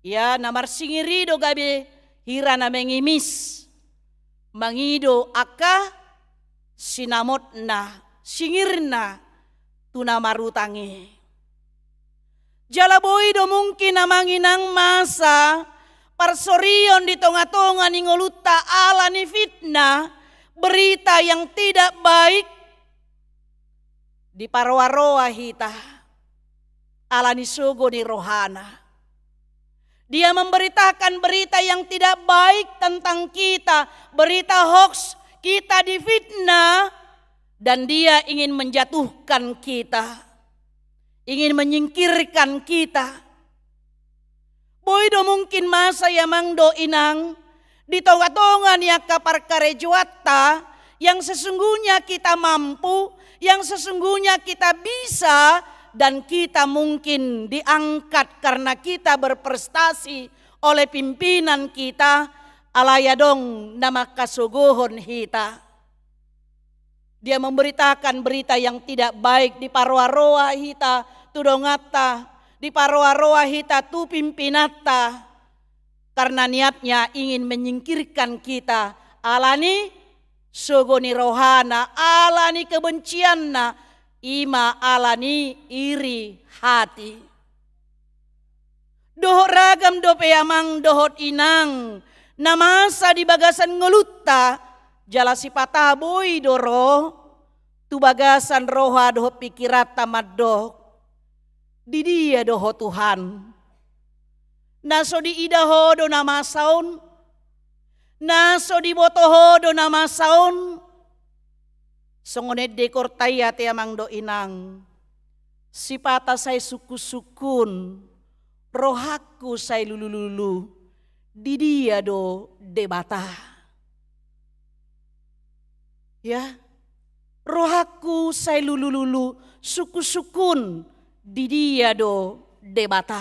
Ia na marsingir i do gabe hira na mengimis, mangido angka sinamotna, singirna tu na marutang i. Jala boi do mungkin amang inang masa parsorion di tonga-tonga ni ngolunta alani fitnah, berita yang tidak baik, diparoa-roa hita alani sogo ni rohana. Dia memberitakan berita yang tidak baik tentang kita, berita hoax, kita difitnah, dan dia ingin menjatuhkan kita, ingin menyingkirkan kita. Boi do mungkin masa i amang dohot inang, di tonga-tonga ni angka parkarejoanta, yang sesungguhnya kita mampu, yang sesungguhnya kita bisa, dan kita mungkin diangkat karena kita berprestasi oleh pimpinan kita, alai adong na mangkasogohon hita. Dia memberitakan berita yang tidak baik, diparoa-roa hita tu donganta, diparoa-roa hita tu pimpinanta, karena niatnya ingin menyingkirkan kita alani sogo ni rohana, alani kebencianna, i ma alani iri hati. Dohot ragam dope amang dohot inang na masa di bagasan ngolunta, jala sipata boi do ro tu bagasan roha dohot pikiranta mandok: Di dia do Ho Tuhan? Na so diida Ho do na masa on? Na so diboto Ho do na masa on? Songon ende korta i ate amang dohot inang, sipata sai sungkunsungkun, rohangku sai lulululu, di dia do Debata? Ya, rohangku sai lulululu, sungkunsungkun, di dia do Debata?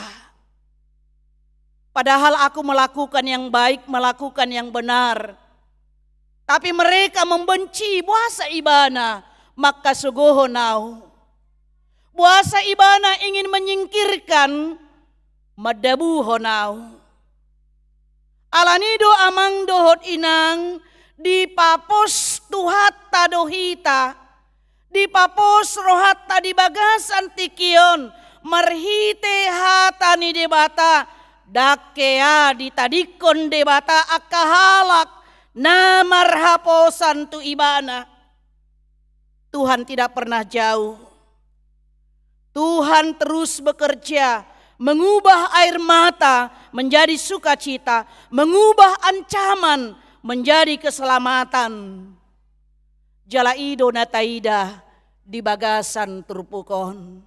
Padahal aku melakukan yang baik, melakukan yang benar. Tapi mereka membenci, boasa ibana mangkasogohon au? Boasa ibana ingin menyingkirkan, mandabuhon au? Alani do amang dohot inang, dipapos Tuhanta do hita, dipapos rohanta di bagasan tingki on, marhite hata ni Debata, ndang hea ditadingkon Debata angka halak na marhaposan tu ibana. Tuhan tidak pernah jauh. Tuhan terus bekerja, mengubah air mata menjadi sukacita, mengubah ancaman menjadi keselamatan. Jala i do na taida di bagasan turpuk on.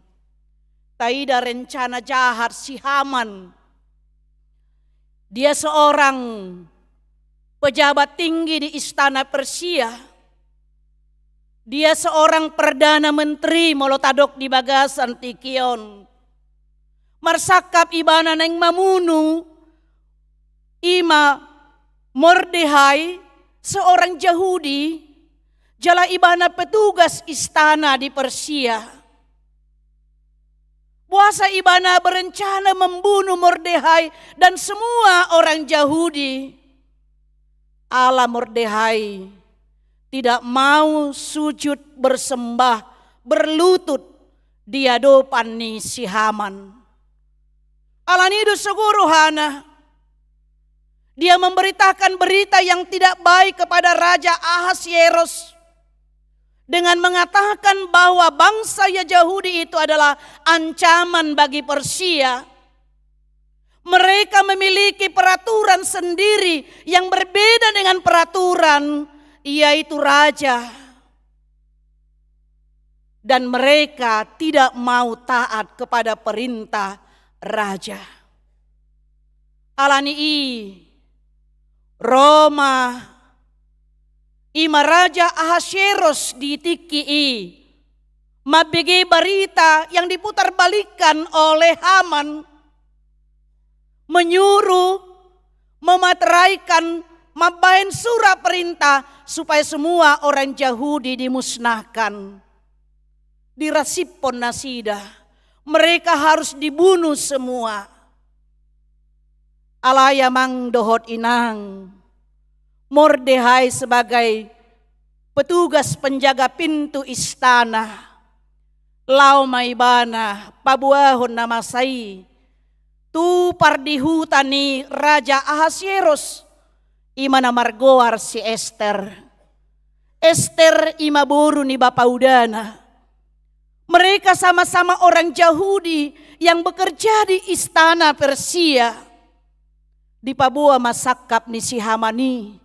Taida rencana jahat si Haman. Dia seorang pejabat tinggi di istana Persia. Dia seorang perdana menteri, molo tadok di bagasan tingki on. Marsangkap ibana naeng mamunu, i ma Mordehai, seorang Jahudi, jala ibana petugas istana di Persia. Boasa ibana berencana membunuh Mordehai dan semua orang Jahudi? Ala Mordehai tidak mau sujud bersembah, berlutut di adopan ni si Haman. Alani do sogo rohana, dia memberitakan berita yang tidak baik kepada Raja Ahasyeros dengan mengatakan bahwa bangsa Yahudi itu adalah ancaman bagi Persia. Mereka memiliki peraturan sendiri yang berbeda dengan peraturan, yaitu raja. Dan mereka tidak mau taat kepada perintah raja. Alani i, ro ma i ma Raja Ahasyeros di tingki i mambege barita yang diputarbalikkan oleh Haman, menyuruh, memateraikan, mambahen surat perintah supaya semua orang Jahudi dimusnahkan. Dirasiphon nasida, mereka harus dibunuh semua. Alai amang dohot inang, Mordehai sebagai petugas penjaga pintu istana, laho ma ibana paboahon na masa i tu pardihuta ni Raja Ahasyeros, i ma na margoar si Ester. Ester i ma boru ni bapaudana. Mereka sama-sama orang Jahudi yang bekerja di istana Persia. Dipaboa ma sangkap ni si Haman i,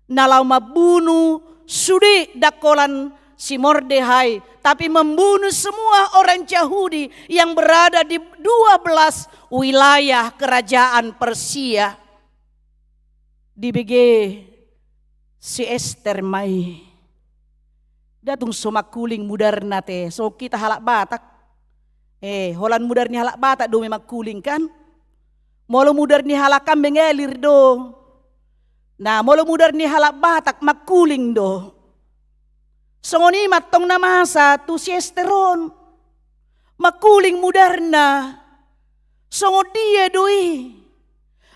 na laho mambunu sude ndang holan si Mordehai, tapi membunuh semua orang Jahudi yang berada di dua belas wilayah kerajaan Persia. Dibege si Ester ma i. Nda tung so mangkuling mudarna ate, songon hita halak Batak. Eh, holan mudar ni halak Batak do memang mangkuling kan? Molo mudar ni halak an mengalir do. Nah, molo mudar ni halak Batak mangkuling do. Songon i ma antong na masa tu si Ester on. Mangkuling mudarna. Songon dia do i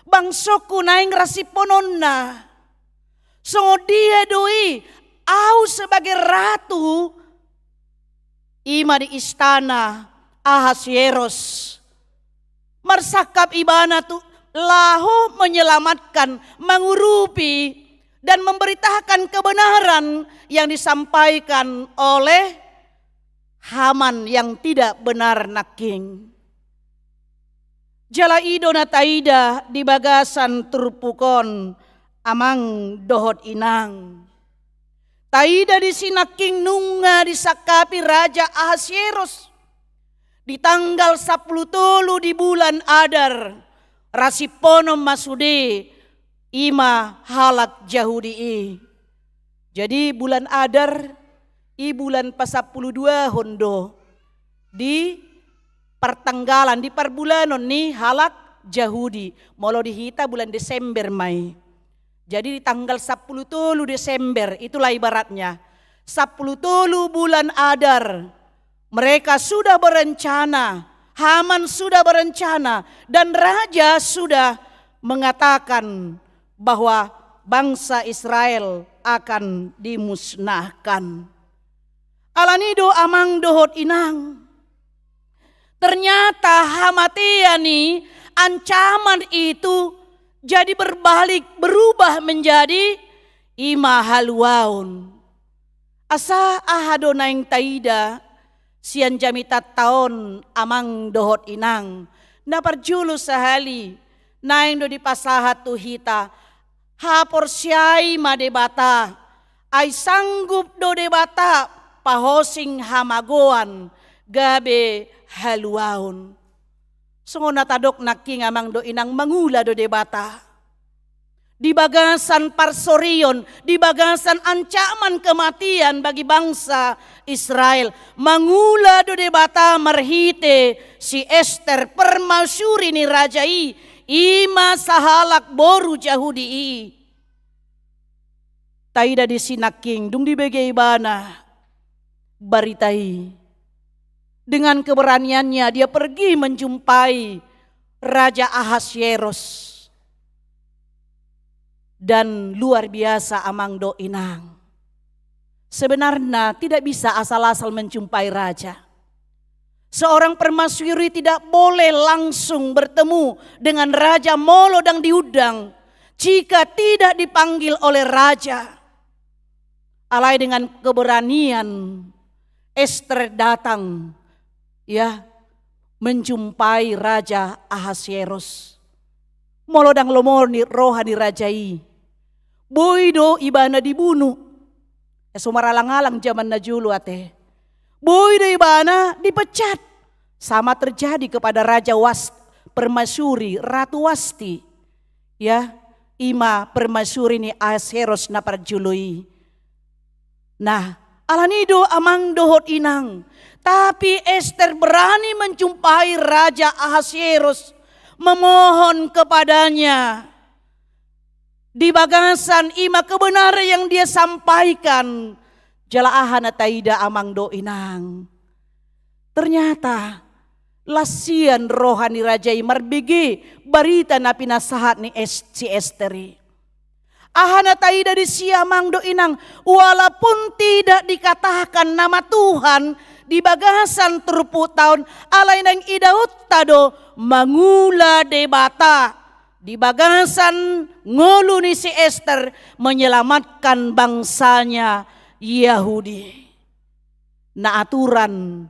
bangsongku naeng rasippononna? Songon dia do i au sebagai ratu, i ma di istana Ahasyeros? Marsangkap ibana tu laho menyelamatkan, mengurupi, dan memberitakan kebenaran yang disampaikan oleh Haman yang tidak benar, nangkin. Jala i do na taida di bagasan turpuk on, amang dohot inang. Taida disi nangkin nunga disangkapi Raja Ahasyeros. Di tanggal sampulu tolu di bulan Adar, ra simponon ma sude i ma halak Jahudi i. Jadi bulan Adar, i bulan pasampulu duahon do di partanggalan, di parbulanon ni halak Jahudi. Molo di hita bulan Desember ma i. Jadi di tanggal sampulu tolu Desember, itulah ibaratnya. Sampulu tolu bulan Adar, mereka sudah berencana, Haman sudah berencana, dan raja sudah mengatakan bahwa bangsa Israel akan dimusnahkan. Alani do, amang dohot inang, ternyata hamatean i, ancaman itu jadi berbalik, berubah menjadi i ma haluaon. Asa aha do naeng taida sian jamitanta on, amang dohot inang? Na parjolo sahali, naeng do dipasahat tu hita, haporseai ma Debata, ai sanggup do Debata pahosing hamagoan gabe haluaon. Songon na tadok nangkin, amang dohot inang, mangula do Debata. Di bagasan parsorion, di bagasan ancaman kematian bagi bangsa Israel, mangula do Debata marhite si Ester, permasyuri ni raja i, i ma sahalak boru Jahudi i. Taida disi nangkin, dung dibege ibana barita i, dengan keberaniannya dia pergi menjumpai Raja Ahasyeros. Dan luar biasa, amang dohot inang. Sebenarnya tidak bisa asal-asal menjumpai raja. Seorang permasyuri tidak boleh langsung bertemu dengan raja molo ndang diundang, jika tidak dipanggil oleh raja. Alai dengan keberanian Ester datang, ya, menjumpai Raja Ahasyeros. Molo ndang lomo ni roha ni raja i, boi do ibana dibunu. Ya, so maralang-alang jaman na jolo ate. Boi do ibana dipecat. Sama terjadi kepada Raja Was-, permasyuri, Ratu Wasti. Ya, i ma permasyuri ni Ahasyeros na parjolo i. Nah, alani do, amang dohot inang, tapi Ester berani menjumpai Raja Ahasyeros, memohon kepadanya. Di bagasan i ma kebenaran yang dia sampaikan. Jala aha na taida, amang dohot inang? Ternyata las sian roha ni raja i marbege barita na pinasahat ni Es-, si Ester i. Aha na taida disi, amang dohot inang? Walaupun tidak dikatakan nama Tuhan di bagasan turpukta on, alai naeng idaonta do mangula Debata di bagasan ngolu ni si Ester menyelamatkan bangsanya Yahudi. Na aturan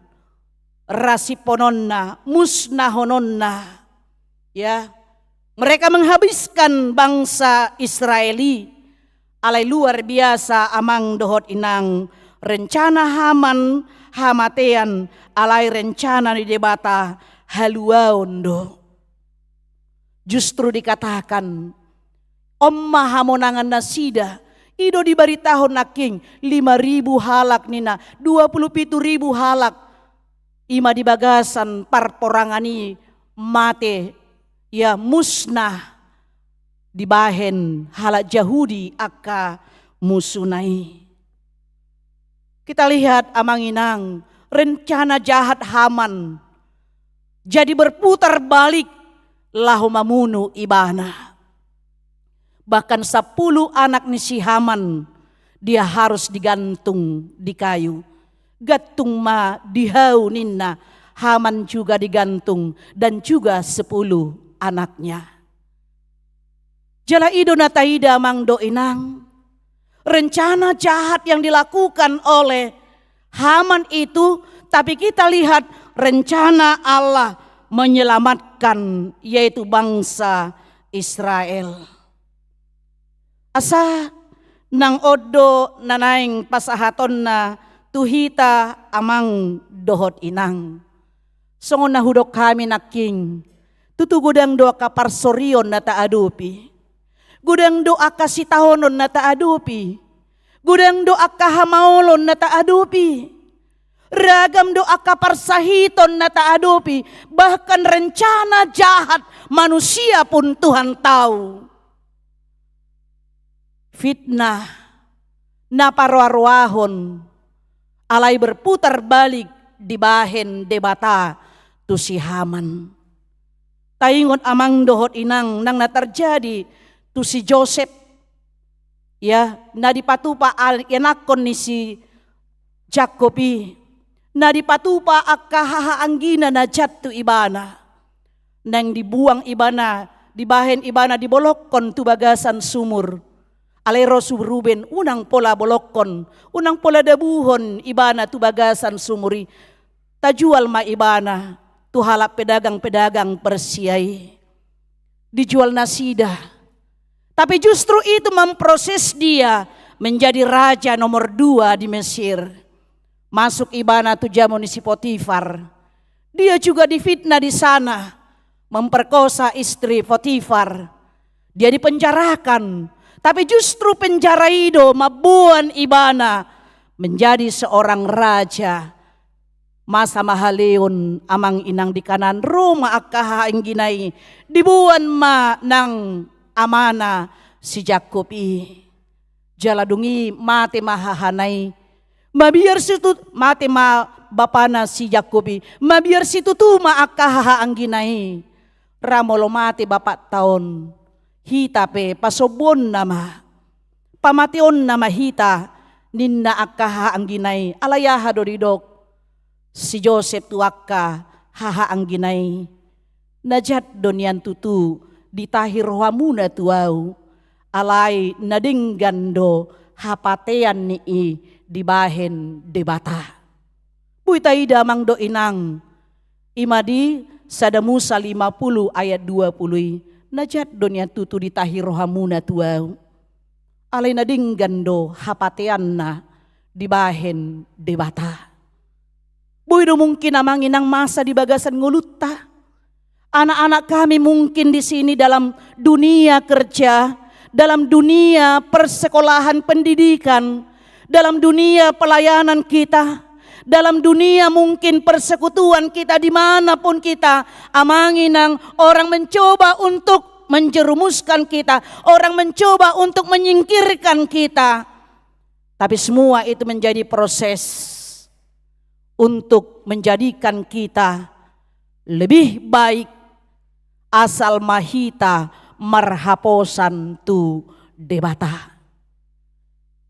ra simpononna, musnahononna. Ya, mereka menghabiskan bangsa Israel i. Alai luar biasa, amang dohot inang, rencana Haman hamatean, alai rencana ni Debata haluaon do. Justru dikatakan, on ma hamonangan nasida. I do dibaritahon nangkin, lima ribu halak ninna, dua puluh pitu ribu halak. I ma di bagasan parporangan i mate, ya, musnah dibahen halak Jahudi angka musuna i. Kita lihat, amang inang, rencana jahat Haman jadi berputar balik laho mamunu ibana. Bahkan sapuluh anak ni si Haman, dia harus digantung di kayu. Gantung ma di hau, ninna, Haman juga digantung, dan juga sepuluh anaknya. Jala i do na taida, amang dohot inang, rencana jahat yang dilakukan oleh Haman itu, tapi kita lihat rencana Allah menyelamatkan, yaitu bangsa Israel. Asa nang on do na naeng pasahatonna tu hita, amang dohot inang. Songon na hudok hami nangkin, tutu godang do angka parsorion na taadopi. Godang do angka sitaonon na taadopi. Godang do angka hamaolon na taadopi. Ragam do angka parsahiton na taadopi. Bahkan rencana jahat manusia pun Tuhan tahu. Fitnah na paroaroahon, alai berputar balik dibahen Debata tu si Haman. Taingot, amang dohot inang, nang na terjadi tu si Josep, ya, na dipatupa al-, ianakhon ni si Jakob i, na dipatupa angka hahaanggina na jat tu ibana. Naeng dibuang ibana, dibahen ibana, dibolongkon tu bagasan sumur. Alai ro si Ruben, unang pola bolongkon, unang pola dabuhon ibana tu bagasan sumur i. Tajual ma ibana tu halak pedagang-pedagang Persia i. Dijual nasida. Tapi justru itu memproses dia menjadi raja nomor dua di Mesir. Masuk ibana tu jamu ni si Potifar. Dia juga difitnah di sana, memperkosa istri Potifar. Dia dipenjarakan, tapi justru penjara i do mamboan ibana menjadi seorang raja. Masa mahaleon, amang inang, di Kanaan, ro ma angka hahaanggina i, diboan ma nang amana si Jakob i. Jala dung i mate ma hahana i. Mabiar situtu, mate ma bapana si Jakob i. Mabiar situtu ma angka hahaanggina i. Ra molo mate bapanta on, hita pe pasombuonna ma. Pamateonna ma hita, ninna angka hahaanggina i. Alai aha do didok si Josep tu angka hahaanggina i? Na jat do nian tutu ditahi rohamuna tu ahu, alai na denggan do hapatean ni i dibahen Debata. Boi taida, amang dohot inang, i ma di Sada Musa lima puluh ayat dua puluh i, na jat do nian tutu ditahi rohamuna tu ahu, alai na denggan do hapateanna dibahen Debata. Boi do mungkin, amang inang, masa di bagasan ngolunta. Anak-anak kami mungkin di sini dalam dunia kerja, dalam dunia persekolahan pendidikan, dalam dunia pelayanan kita, dalam dunia mungkin persekutuan kita, dimanapun kita, amang inang, orang mencoba untuk menjerumuskan kita, orang mencoba untuk menyingkirkan kita. Tapi semua itu menjadi proses untuk menjadikan kita lebih baik, asal ma hita marhaposan tu Debata.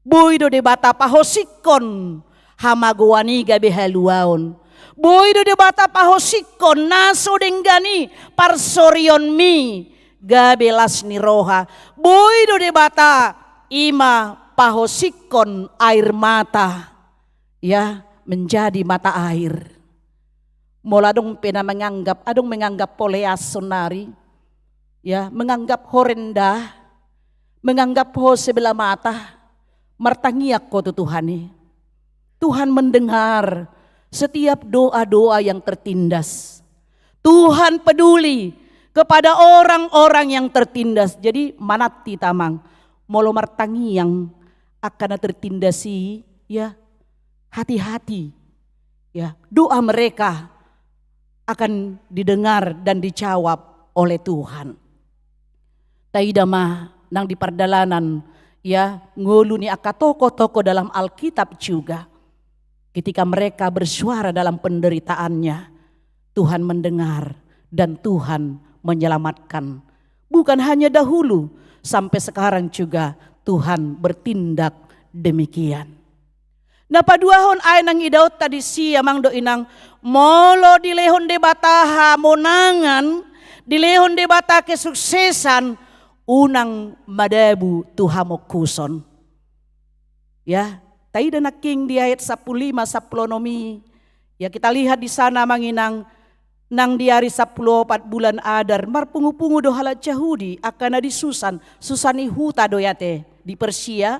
Boi do Debata pahosikhon hamagoan i gabe haluaon. Boi do Debata pahosikhon na so denggan i parsorionmi gabe las ni roha. Boi do Debata i ma pahosikhon air mata, ya, menjadi mata air. Molo adong pe na menganggap, adong menganggap ho leas sonari, ya, menganggap ho rendah, menganggap ho sebelah mata, martangiang ho tu Tuhan i. Tuhan mendengar setiap doa-doa yang tertindas. Tuhan peduli kepada orang-orang yang tertindas. Jadi manat hita, amang, molo martangiang angka na tertindas i, ya, hati-hati. Ya, doa mereka akan didengar dan dijawab oleh Tuhan. Taida ma nang di pardalanan, ya, ngolu ni angka tokoh-tokoh dalam Alkitab juga. Ketika mereka bersuara dalam penderitaannya, Tuhan mendengar dan Tuhan menyelamatkan. Bukan hanya dahulu, sampai sekarang juga Tuhan bertindak demikian. Na paduahon, ai nang idaonta disi amang dohot inang, molo dilehon Debata hamonangan, dilehon Debata kesuksesan, unang madabu tu hamongkuson. Ya, taida nangkin di ayat sampulu lima, sampulu onom i. Ya, kita lihat di sana amang inang, nang di ari sampulu opat bulan Adar, marpungupungu do halak Jahudi, angka na di Susan, Susan i huta do i ate, di Persia.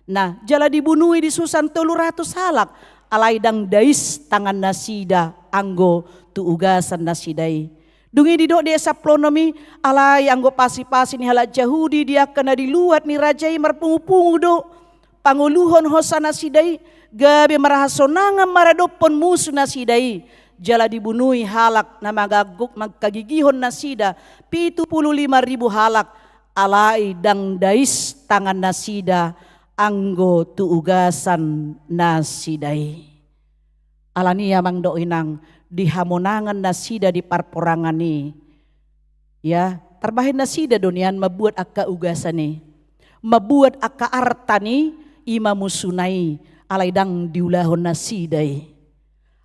Nah, jala dibunui di Susan tolu ratus halak, alai ndang dais tangan nasida anggo tu ugasan nasida i. Dung i didok di ayat sampulu onom i, alai anggo pasipasi ni halak Jahudi di angka na di luat ni raja i marpungupungu do pangoluhon hosa nasida i, gabe marhasonangan maradophon musu nasida i, jala dibunui halak na manggagguk mangkagigihon nasida, pitu pulu lima ribu halak, alai ndang dais tangan nasida anggo tu ugasan nasida i. Alani i amang dohot inang, di hamonangan nasida di parporangan i, ya, tarbahen nasida do nian mambuat angka ugasan i, mambuat angka arta ni i ma musuna i, alai ndang diulahon nasida i.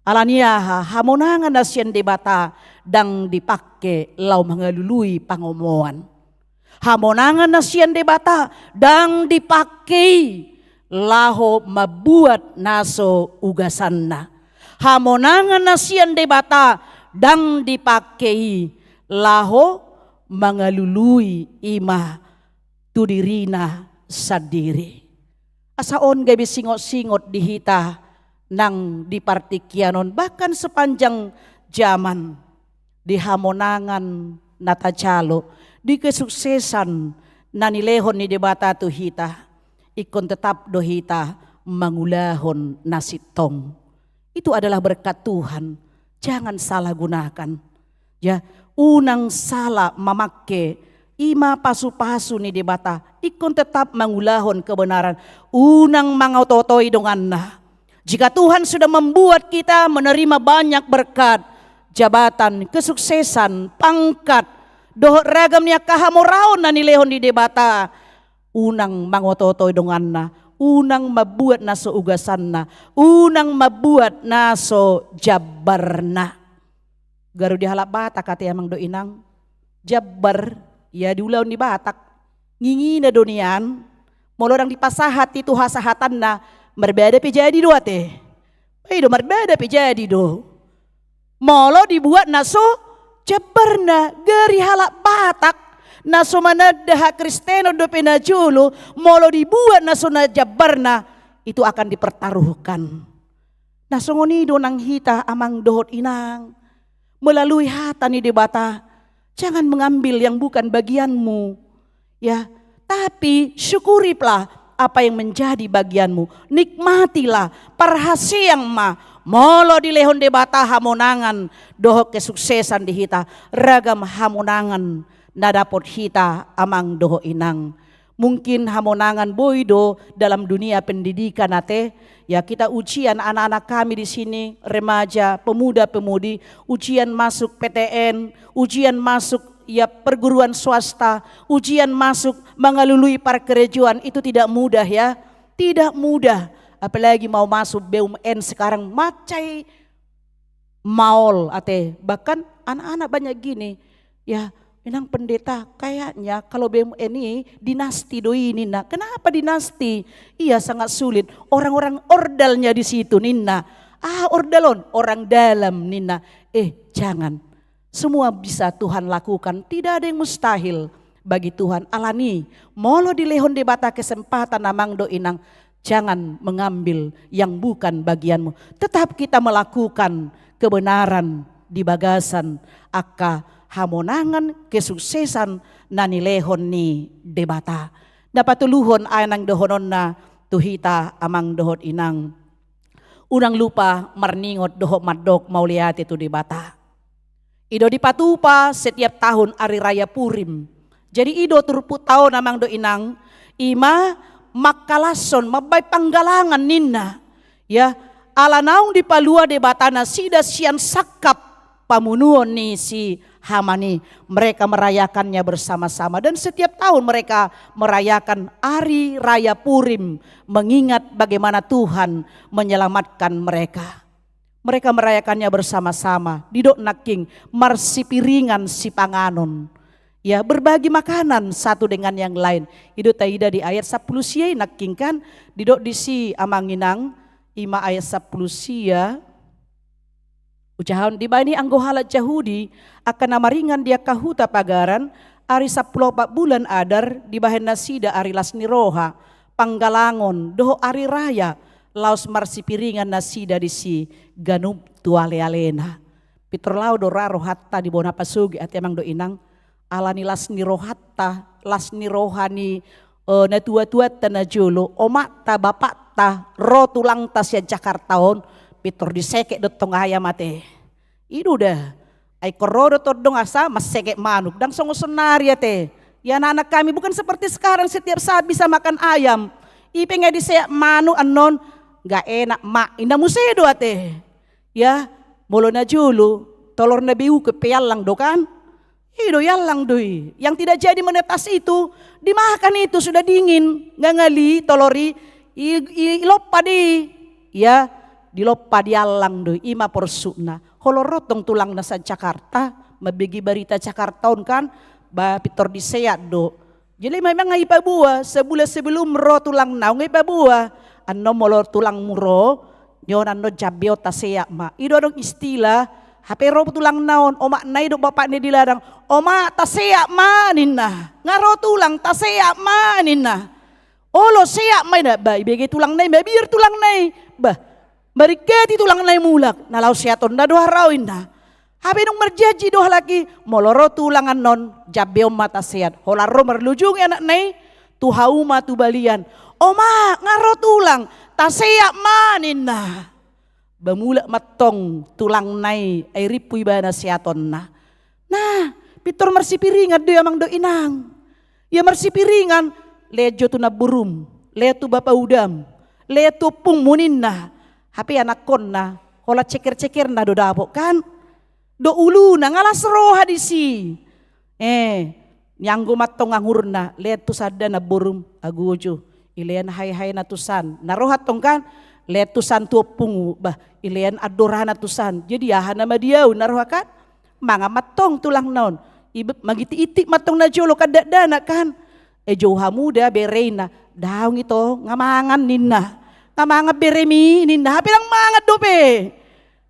Alani aha? Hamonangan na sian Debata ndang dipangke laho mangalului pangomoan. Hamonangan na sian Debata ndang dipangke i laho mambuat na so ugasanna. Hamonangan na sian Debata ndang dipangke i laho mangalului i ma tu dirina sandiri. Asa on gabe singot-singot di hita nang di partingkian on, bahkan sepanjang zaman, di hamonangan na tajalo, di kesuksesan na nilehon ni Debata tu hita, ingkon tetap do hita mangulahon na sintong. Itu adalah berkat Tuhan. Jangan salah gunakan. Ya, unang sala mamangke i ma pasupasu ni Debata, ingkon tetap mangulahon kebenaran, unang mangotootoi donganna. Jika Tuhan sudah membuat kita menerima banyak berkat, jabatan, kesuksesan, pangkat, dohot ragam ni angka hamoraon na nilehon ni Debata, unang mangotootoi donganna, unang mambuat na so ugasanna, unang mambuat na so jambarna. Garu di halak Batak ate amang dohot inang, jambar, ya, di ulaon ni Batak, ngingina do nian, molo ndang dipasahat i tu hasahatanna, marbada pe jadi do ate. I do, marbada pe jadi do. Molo dibuat na so jambarna, gari halak Batak na so mananda hakristenon dope na jolo, molo dibuat na so na jambarna, itu akan dipertaruhkan. Na songon i do nang hita amang dohot inang, melalui hata ni Debata, jangan mengambil yang bukan bagianmu. Ya, tapi syukurilah apa yang menjadi bagianmu. Nikmatilah, parhaseang ma, molo dilehon Debata hamonangan dohot kesuksesan di hita, ragam hamonangan na dapot hita amang dohot inang. Mungkin hamonangan boi do dalam dunia pendidikan ate, ya, kita ujian anak-anak kami di sini, remaja, pemuda-pemudi, ujian masuk P T N, ujian masuk, ya, perguruan swasta, ujian masuk mangalului parkarejoan, itu tidak mudah, ya. Tidak mudah. Apalagi mau masuk B U M N sekarang, mansai maol ate. Bahkan anak-anak banyak gini, ya, "Inang pendeta, kayaknya kalau B U M N ini dinasti do i," ninna. Kenapa dinasti? Iya, sangat sulit. Orang-orang ordalnya di situ, ninna. "Ah, ordal on, orang dalam," ninna. Eh, jangan. Semua bisa Tuhan lakukan. Tidak ada yang mustahil bagi Tuhan. Alani, molo dilehon Debata kesempatan amang dohot inang, jangan mengambil yang bukan bagianmu. Tetap kita melakukan kebenaran di bagasan angka hamonangan, kesuksesan na nilehon ni Debata. Na patoluhon, ai nang dohononna tu hita amang dohot inang, unang lupa marningot dohot mandok mauliate tu Debata. I do dipatupa setiap tahun ari raya Purim. Jadi i do turpukta on amang dohot inang, i ma mangkalashon, mambahen panggalangan ninna. Ya, ala naung dipalua Debata nasida sian sangkap pamunuon ni si Hamani, mereka merayakannya bersama-sama. Dan setiap tahun mereka merayakan hari raya Purim, mengingat bagaimana Tuhan menyelamatkan mereka. Mereka merayakannya bersama-sama. Didok nangkin, marsipiringan sipanganon. Ya, berbagi makanan satu dengan yang lain. I do taida di ayat sampulu sia i nangkin kan, didok disi amang inang, i ma ayat sampulu sia. Ujahahon dibahen i anggo halak Jahudi, angka na maringan di angka huta pagaran, ari sampulu opat bulan Adar, dibahen nasida ari las ni roha, panggalangon, dohot ari raya, laos marsipiringan nasida disi ganup tu ale-alena. Pintor laho do ra rohanta di bona pasogit ate amang dohot inang, ala ni las ni rohanta, las ni roha ni, eh, natua-tuanta najolo, omakta, bapakta, ro tulangta sian Jakarta on, pintor diseket do tong ayam ate. I do da. Ai ingkon ro do tondong asa manseket manuk, ndang songon sonnari ate. Ya anak-anak kami bukan seperti sekarang setiap saat bisa makan ayam. I pe nga diseat manuk annon, nggak enak mak, inda muse do ate. Ya, molo najolo, tolor na beuke pe iallang do kan? I do, iallang do i. Yang tidak jadi menetas itu, dimakan itu, sudah dingin, nga ngali tolor i, i, i, ilompa do i. Ya, dilompa diallang do i, i ma porsukna. Holan ro tong tulangna sian Jakarta, mambege barita Jakarta on kan, ba pintor diseat do. Jadi memang nga ipaboa, sebulan sebelum ro tulangna on nga ipaboa. Annon molo tulangmu ro, nion annon jambeon taseat ma. I do adong istilah, hape ro tulangna on, omakna i dohot bapakna i di ladang. Omak, taseat ma ninna. Nga ro tulang, taseat ma ninna. Olo seat ma ninna, ba ibege tulangna i, mabiar tulangna i. Ba, maringketi tulangna i mulak, na laho seatonna do haraon ninna. Hape dung marjanji do halak i, molo ro tulang annon, jambeon ma taseat. Holan ro marlujungi anakna i, tu hauma tu balian. Omak, nga ro tulang, taseat ma ninna. Ba mulak ma tong tulangna i, ai rimpu ibana seatonna. Nah, pintor marsipiringan do i amang dohot inang. Ia marsipiringan, lehet jo tu namborum, lehet tu bapaudam, lehet tu ompungmu ninna. Hape anakkonna, holan ceker-cekerna do dapot kan? Dohot uluna, nga las roha disi. Eh, nianggo ma tong angurna, lehet tusan da namborum, ago jo, ilean hae-haena tusan. Na roha tong kan, lehet tusan tu ompungmu, bah, ilean andorana tusan. Jadi aha nama di ahu na roha kan? Mangan ma tong tulangna on. Ibe-, mangitik-itik ma tong najolo kan dakdanak kan? Eh, jou hamu da bere ninna. Daong ito, nga mangan ninna. Nga mangan beremi ninna. Hape ndang mangan dope.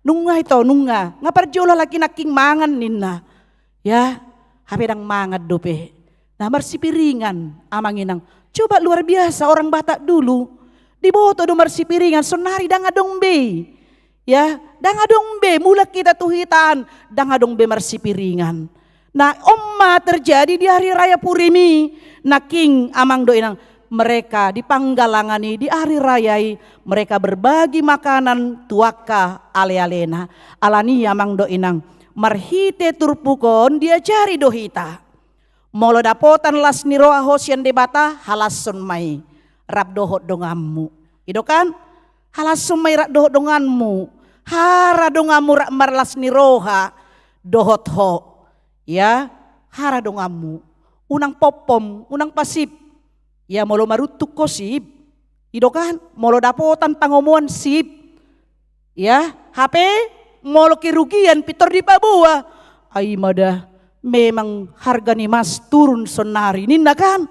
Nunga ito, nunga. Nga parjolo halak i nangkin mangan ninna. Ya, hape ndang mangan dope. Nah, marsipiringan, amang inang. Coba luar biasa orang Batak dulu. Diboto do marsipiringan, sonnari ndang adong be. Ya, ndang adong be, mulak hita tu hita an, ndang adong be marsipiringan. Nah, on ma terjadi di hari raya Purim i, nangkin amang dohot inang, mereka di panggalangan i, di hari raya i, mereka berbagi makanan tu angka ale-alena. Alani i amang dohot inang, marhite turpuk on diajari do hita. Molo dapotan las ni roha ho sian Debata, halashon ma i rap dohot donganmu. I do kan? Halashon ma i rap dohot donganmu. Hara donganmu rap marlas ni roha dohot ho. Ya, hara donganmu. Unang pompom, unang pasip. Ya, molo maruntung ho sip. I do kan? Molo dapotan pangomoan sip. Ya, hape molo kerugian pintor dipaboa. Ai ma da, memang harga ni mas turun sonnari ninna kan?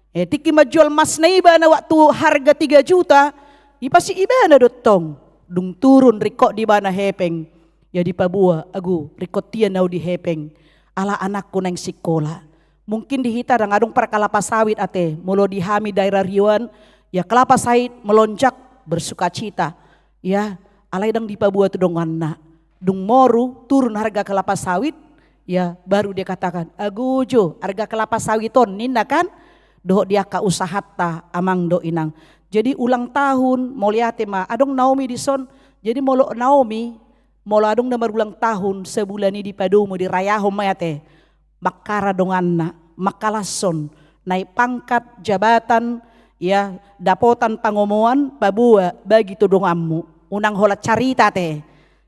Eh, tingki manjual masna ibana waktu harga tiga juta, ipasip ibana do tong. Dung turun ringkot di ibana hepeng. Ya dipaboa, ago, ringkot tian ahu di hepeng. Ala anakku naeng sikola. Mungkin di hita ndang adong parkalapa sawit ate, molo di hami daerah Riau an, ya kelapa sawit melonjak bersukacita. Ya, alai ndang dipaboa tu donganna. Dung moru, turun harga kelapa sawit, ya, baru dia katakan, ago jo, harga kelapa sawit on, ninna kan? Dohot di angka usahanta, amang dohot inang. Jadi ulang tahun, mauliate ma, adong Naomi dison, jadi molo Naomi, molo adong na marulang tahun, sebulan i dipadomu, dirayahon ma i ate. Mangkara donganna, mangkalashon, naik pangkat, jabatan, ya, dapotan pangomoan, paboa, bagi tu donganmu. Unang holan carita ate.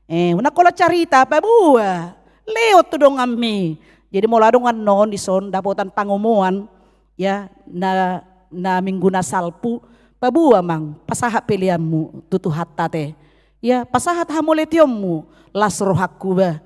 Eh, unang holan carita, paboa. Lehon tu donganmi. Jadi molo adong annon dison dapotan pangomoan, ya, na, na minggu na salpu, paboa amang, pasahat peleanmu tu Tuhanta te. Ya, pasahat hamuliateonmu, las rohangku bah.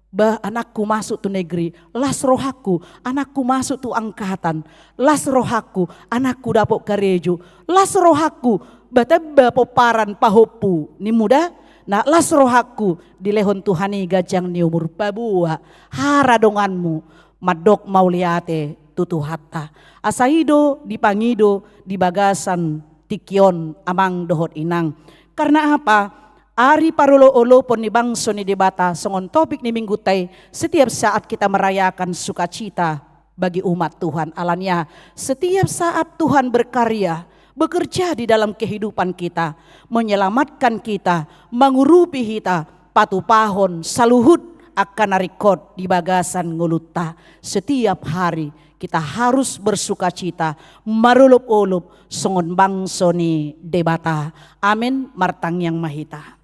Bah, anakku masuk tu negeri, las rohangku, anakku masuk tu angkatan, las rohangku, anakku dapot karejo, las rohangku, bah tamba pomparan pahompu, ninmu da, na las rohangku, dilehon Tuhan i ganjang ni umur, paboa, hara donganmu, mandok mauliate tu Tuhanta. Asa i do dipangido di bagasan tingki on amang dohot inang. Karna apa? Ari parolopolopon ni bangso ni Debata songon topik ni minggunta i, setiap saat kita merayakan sukacita bagi umat Tuhan. Alani aha? Setiap saat Tuhan berkarya, bekerja di dalam kehidupan kita, menyelamatkan kita, mangurupi hita, patupahon saluhut angka na ringkot di bagasan ngolunta. Setiap hari kita harus bersukacita, marolopolop songon bangso ni Debata. Amen. Martangiang ma hita.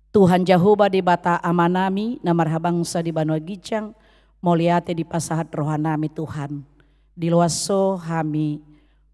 Tuhan Jahowa Debata Amanami na marhabangsa di banua ginjang, mauliate dipasahat rohanami Tuhan. Diloas Ho hami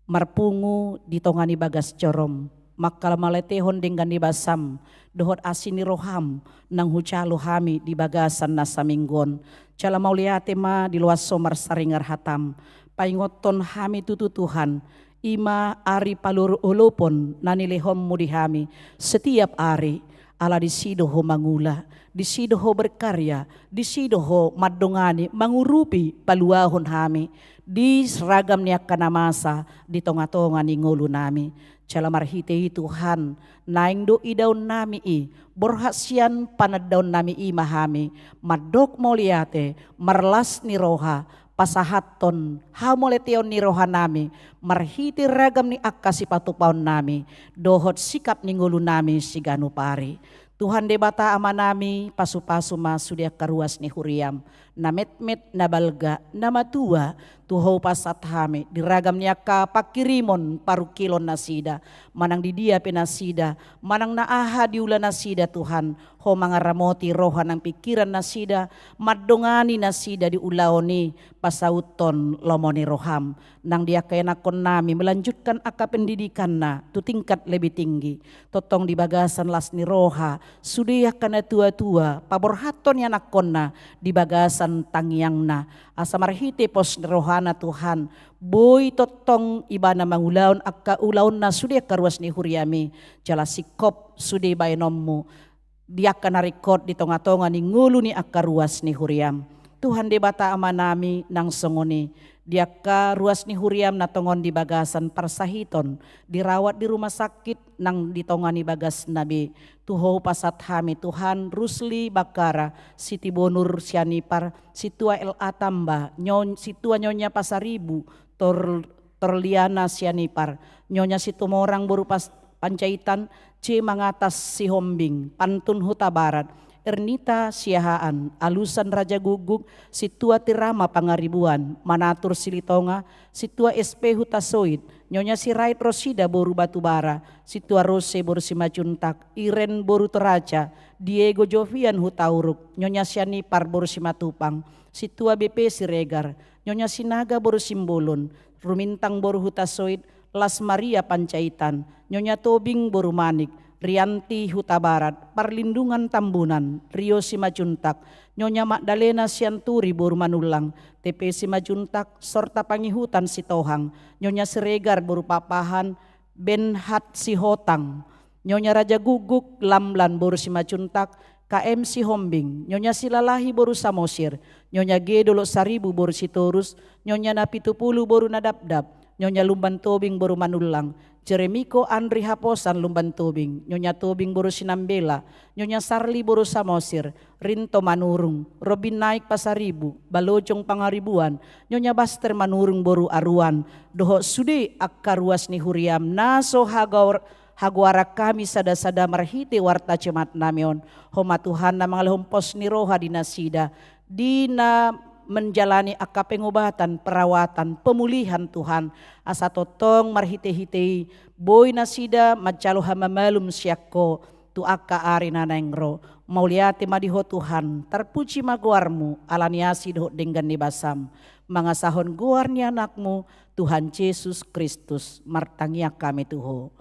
marpungu di tonga ni bagas jorom, mangkamauliatehon denggan ni basam dohot asi ni roham nang hujalo hami di bagasan na saminggu on. Jala mauliate ma diloas Ho marsaringar hatam, paingothon hami tutu Tuhan, i ma ari parolopolopon na nilehonmu di hami setiap ari, ala disi do Ho mangula, disi do Ho berkarya, disi do Ho mandongani, mangurupi, paluahon hami di ragam ni angka na masa di tongatonga ni ngolunami. Jala marhite i Tuhan, naeng do idaonnami i, borhat sian panandaonnami i ma hami, mandok mauliate, marlas ni roha, pasahathon hamauliateon ni rohanami, marhite ragam ni angka sipatupaonnami dohot sikap ni ngolunami siganup ari. Tuhan Debata Amanami, pasupasu ma sude angka ruas ni huriam, na metmet, na balga, na matua, tu Ho pasahat hami di ragam ni angka pangkirimon parungkilon nasida, manang di dia pe nasida, manang na aha diula nasida Tuhan, Ho mangaramoti roha nang pingkiran nasida, mandongani nasida di ulaon i, pasauthon lomo ni roham. Nang di angka ianakkonnami melanjutkan angka pendidikanna tu tingkat lebih tinggi. Tongtong di bagasan las ni roha, sude angka na tuatua, paborhathon ianakkonna di bagasan tangiangna. Asa marhite pos ni rohana Tuhan, boi tongtong ibana mangulahon angka ulaonna sude angka ruas ni huriami, jala singkop sude baenonmu di angka na ringkot di tongatonga ni ngolu ni angka ruas ni huriam. Tuhan Debata Amanami, nang songon i di angka ruas ni huriam na tongon di bagasan parsahiton, dirawat di rumah sakit nang di tonga ni bagasna be, tu Ho pasahat hami Tuhan Rusli Bakara, Siti Bonur Sianipar, Sintua L A Tamba, Nyon-, Sintua Nyonya Pasaribu, Tor-, Torliana Sianipar, Nyonya Situmorang boru Pas-, Panjaitan, C Mangatas Sihombing, Pantun Hutabarat, Ernita Siahaan, Alusan Rajagukguk, Sintua Tirama Pangaribuan, Manatur Silitonga, Sintua S P Hutasoit, Nyonya Sirait Rosida boru Batubara, Sintua Rose boru Simanjuntak, Iren boru Toraja, Diego Jovian Hutauruk, Nyonya Sianipar boru Simatupang, Sintua B P Siregar, Nyonya Sinaga boru Simbolon, Rumintang boru Hutasoit, Las Maria Panjaitan, Nyonya Tobing boru Manik, Rianti Hutabarat, Parlindungan Tambunan, Rio Simanjuntak, Nyonya Magdalena Sianturi boru Manullang, T P Simanjuntak, Sorta Pangihutan Sitohang, Nyonya Siregar boru Papahan, Benhat Sihotang, Nyonya Rajagukguk Lamlan boru Simanjuntak, K M Sihombing, Nyonya Silalahi boru Samosir, Nyonya G Dolok Saribu boru Sitorus, Nyonya Napitupulu boru Nadapdap, Nyonya Lumban Tobing boru Manullang, Jeremiko Andri Haposan Lumban Tobing, Nyonya Tobing boru Sinambela, Nyonya Sarli boru Samosir, Rinto Manurung, Robin Naik Pasaribu, Balojong Pangaribuan, Nyonya Baster Manurung boru Aruan, dohot sude angka ruas ni huriam na so hagaor-, hagoaran hami sada-sada marhite warta Jumatnami on. Ho ma Tuhan na mangalehon pos ni roha di nasida, di na menjalani angka pengobatan, perawatan, pemulihan Tuhan, asa tongtong marhite-hite i, boi nasida manjalo hamamalum sian Ho, tu angka ari na naeng ro. Mauliate ma di Ho Tuhan, tarpuji ma goarMu, ala ni asi dohot denggan ni basaM, mangasahon goar ni AnakMu, Tuhan Jesus Kristus, martangiang hami tu Ho.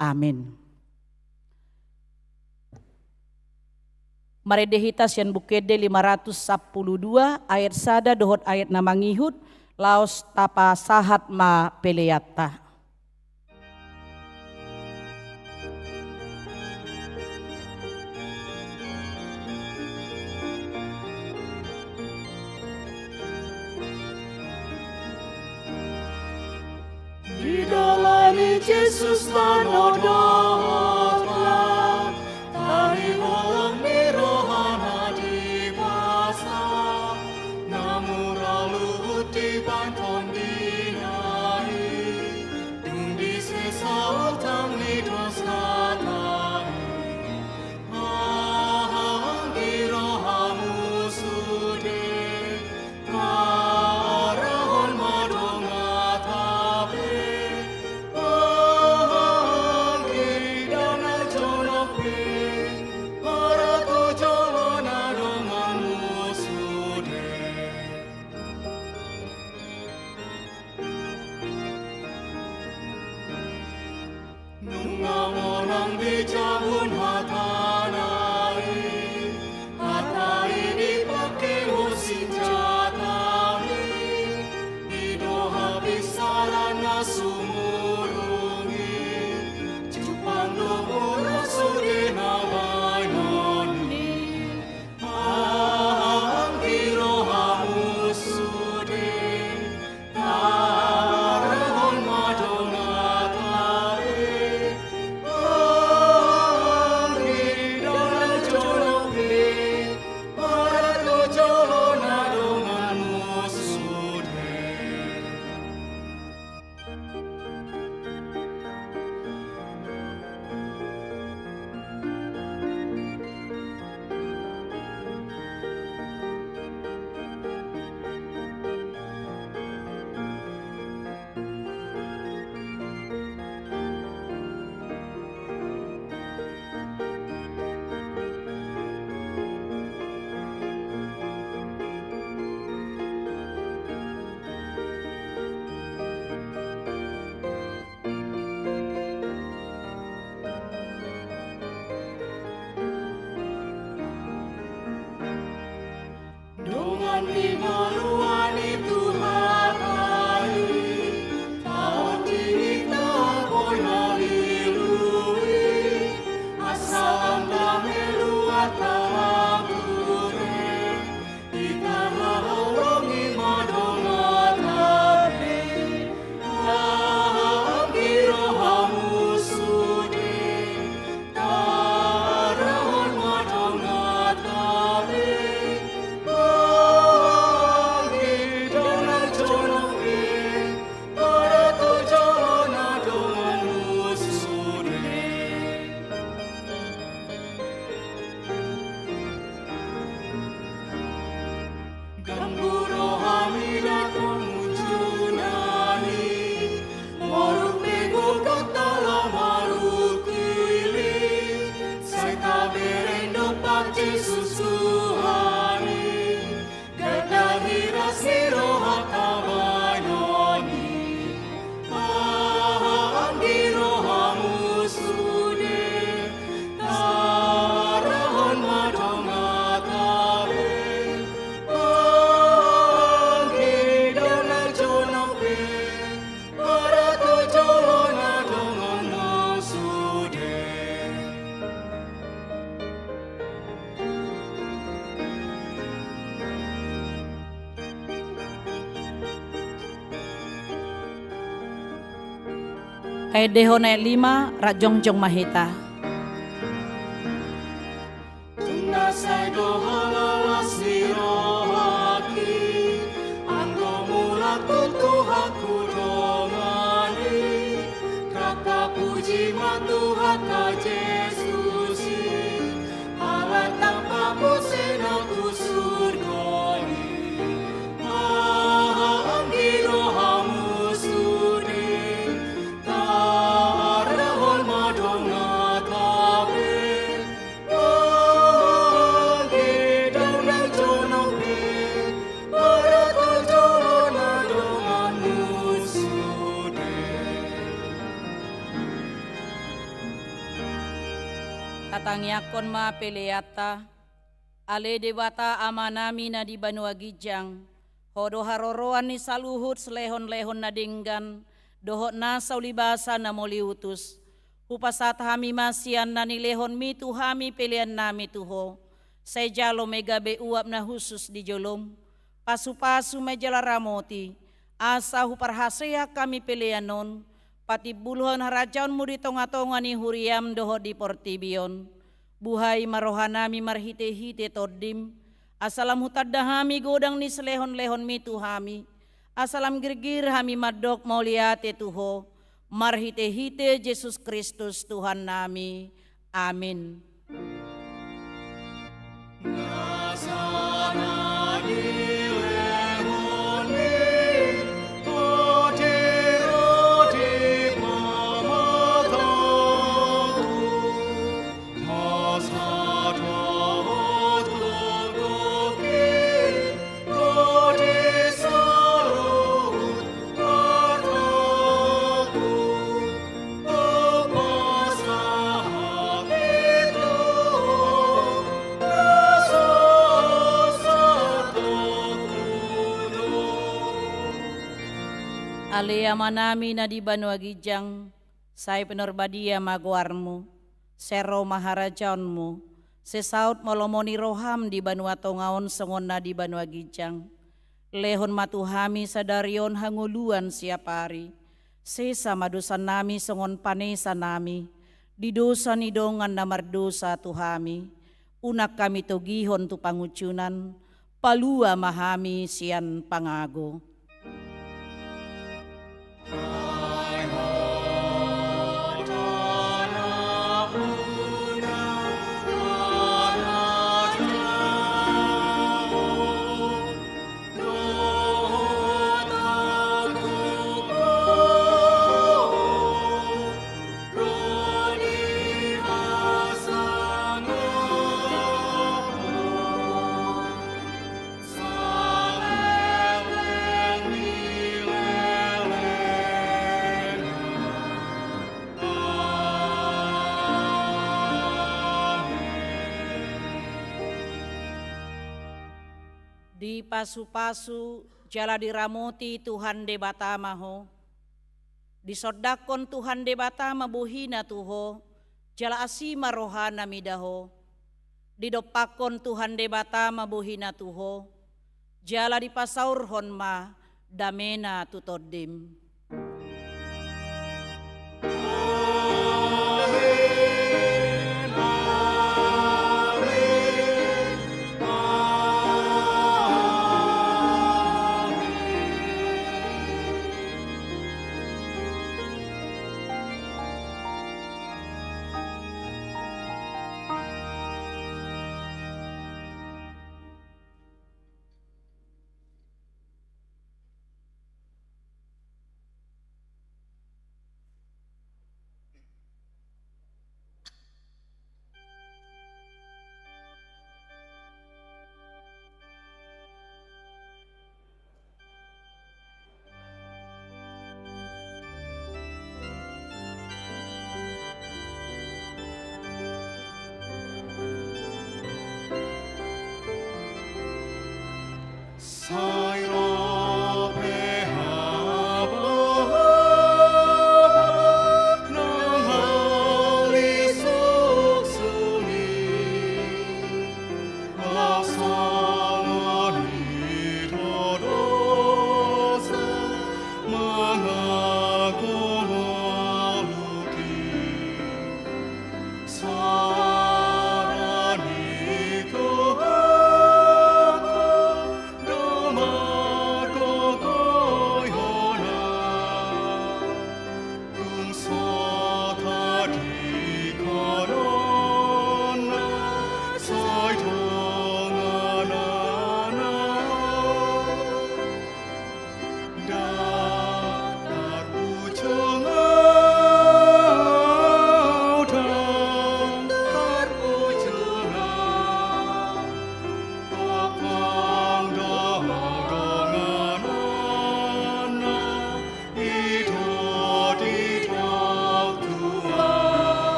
Amin. Marende hita sian Buku Ende lima ratus sampulu dua, ayat sada dohot ayat na mangihut, laos tapasahat ma peleanta. Didalani Jesus tano dohot lam, tahi holong ni rohana dibasa, na mura luhut dibahen tondina i, dung disesa utang ni dosanta i. Anggi rohamu sude, harahon ma donganta be. Anggi dao na jonok be, maratu jolo na donganmu sude. Nunga monang dijabun hatana i, hata i dipangke ho sinjatami, i do habisaran na sumurung i, jumpang do mura sude na baenon i. Anggi rohamu sude, harahon ma donganta be. Anggi dao na jonok be, maratu jolo na donganmu sude. Dongan ni malua ni Tuhanta i, taon di hita boi na lilu i, asa lam dame luat ala ture, hita haholongi ma donganta be. Anggi rohamu sude, harahon ma donganta be. Anggi dao na jonok be, maratu jolo na donganmu sude. Ganggu rohami dohot unjuna i, moruk pe gokhonta laho marungkil i, sai tabereng dompak Jesus Tuhan i, ganda hiras ni rohanta baenon i. Anggi rohamu sude, harahon ma donganta be. Anggi dao na jonok be, maratu jolo na donganmu sude. Endehon ayat lima, rap jongjong ma hita. Tung na sai do halalas ni rohangki, anggo mulak tutu hangku dongan i, rap tapuji ma Tuhanta Jesus i, ala ndang pamuse na tu surgo i. Anggi rohamu sude, harahon ma donganta be. Tatangiangkon ma peleanta. Ale Debata Amanami na di banua ginjang, Ho do haroroan ni saluhut silehonlehon na denggan dohot nasa ulibasa na mauliutus. Hupasahat hami ma sian na nilehonMi tu hami peleannami tu Ho. Sai jalo ma i gabe uap na hushus di joloM. Pasupasu ma i jala ramoti, asa huparhaseang hami pelean on patimbulhon harajaonMu di tongatonga ni huriaM dohot di portibi on. Buhai ma rohanami marhitehite TondiM, asa lam hutanda hami godang ni silehonlehonMi tu hami, asa lam girgir hami mandok mauliate tu Ho, marhitehite Jesus Kristus Tuhannami. Amin. Ale Amanami na di banua ginjang, sai pinarbadia ma goarMu, sai ro ma harajaonMu, sai saut ma lomo ni rohaM di banua tonga on songon na di banua ginjang. Lehon ma tu hami sadari on hangoluan siapari. Sesa ma dosanami songon panesanami di dosa ni dongan na mardosa tu hami. Unang hami togihon tu pangunjunan, palua ma hami sian pangago. Dipasupasu jala diramoti Tuhan Debata ma ho. Disondangkon Tuhan Debata ma bohiNa tu ho, jala asi ma rohaNa mida ho. Didompakkon Tuhan Debata ma bohiNa tu ho, jala dipasaurhon ma dameNa tu tondim.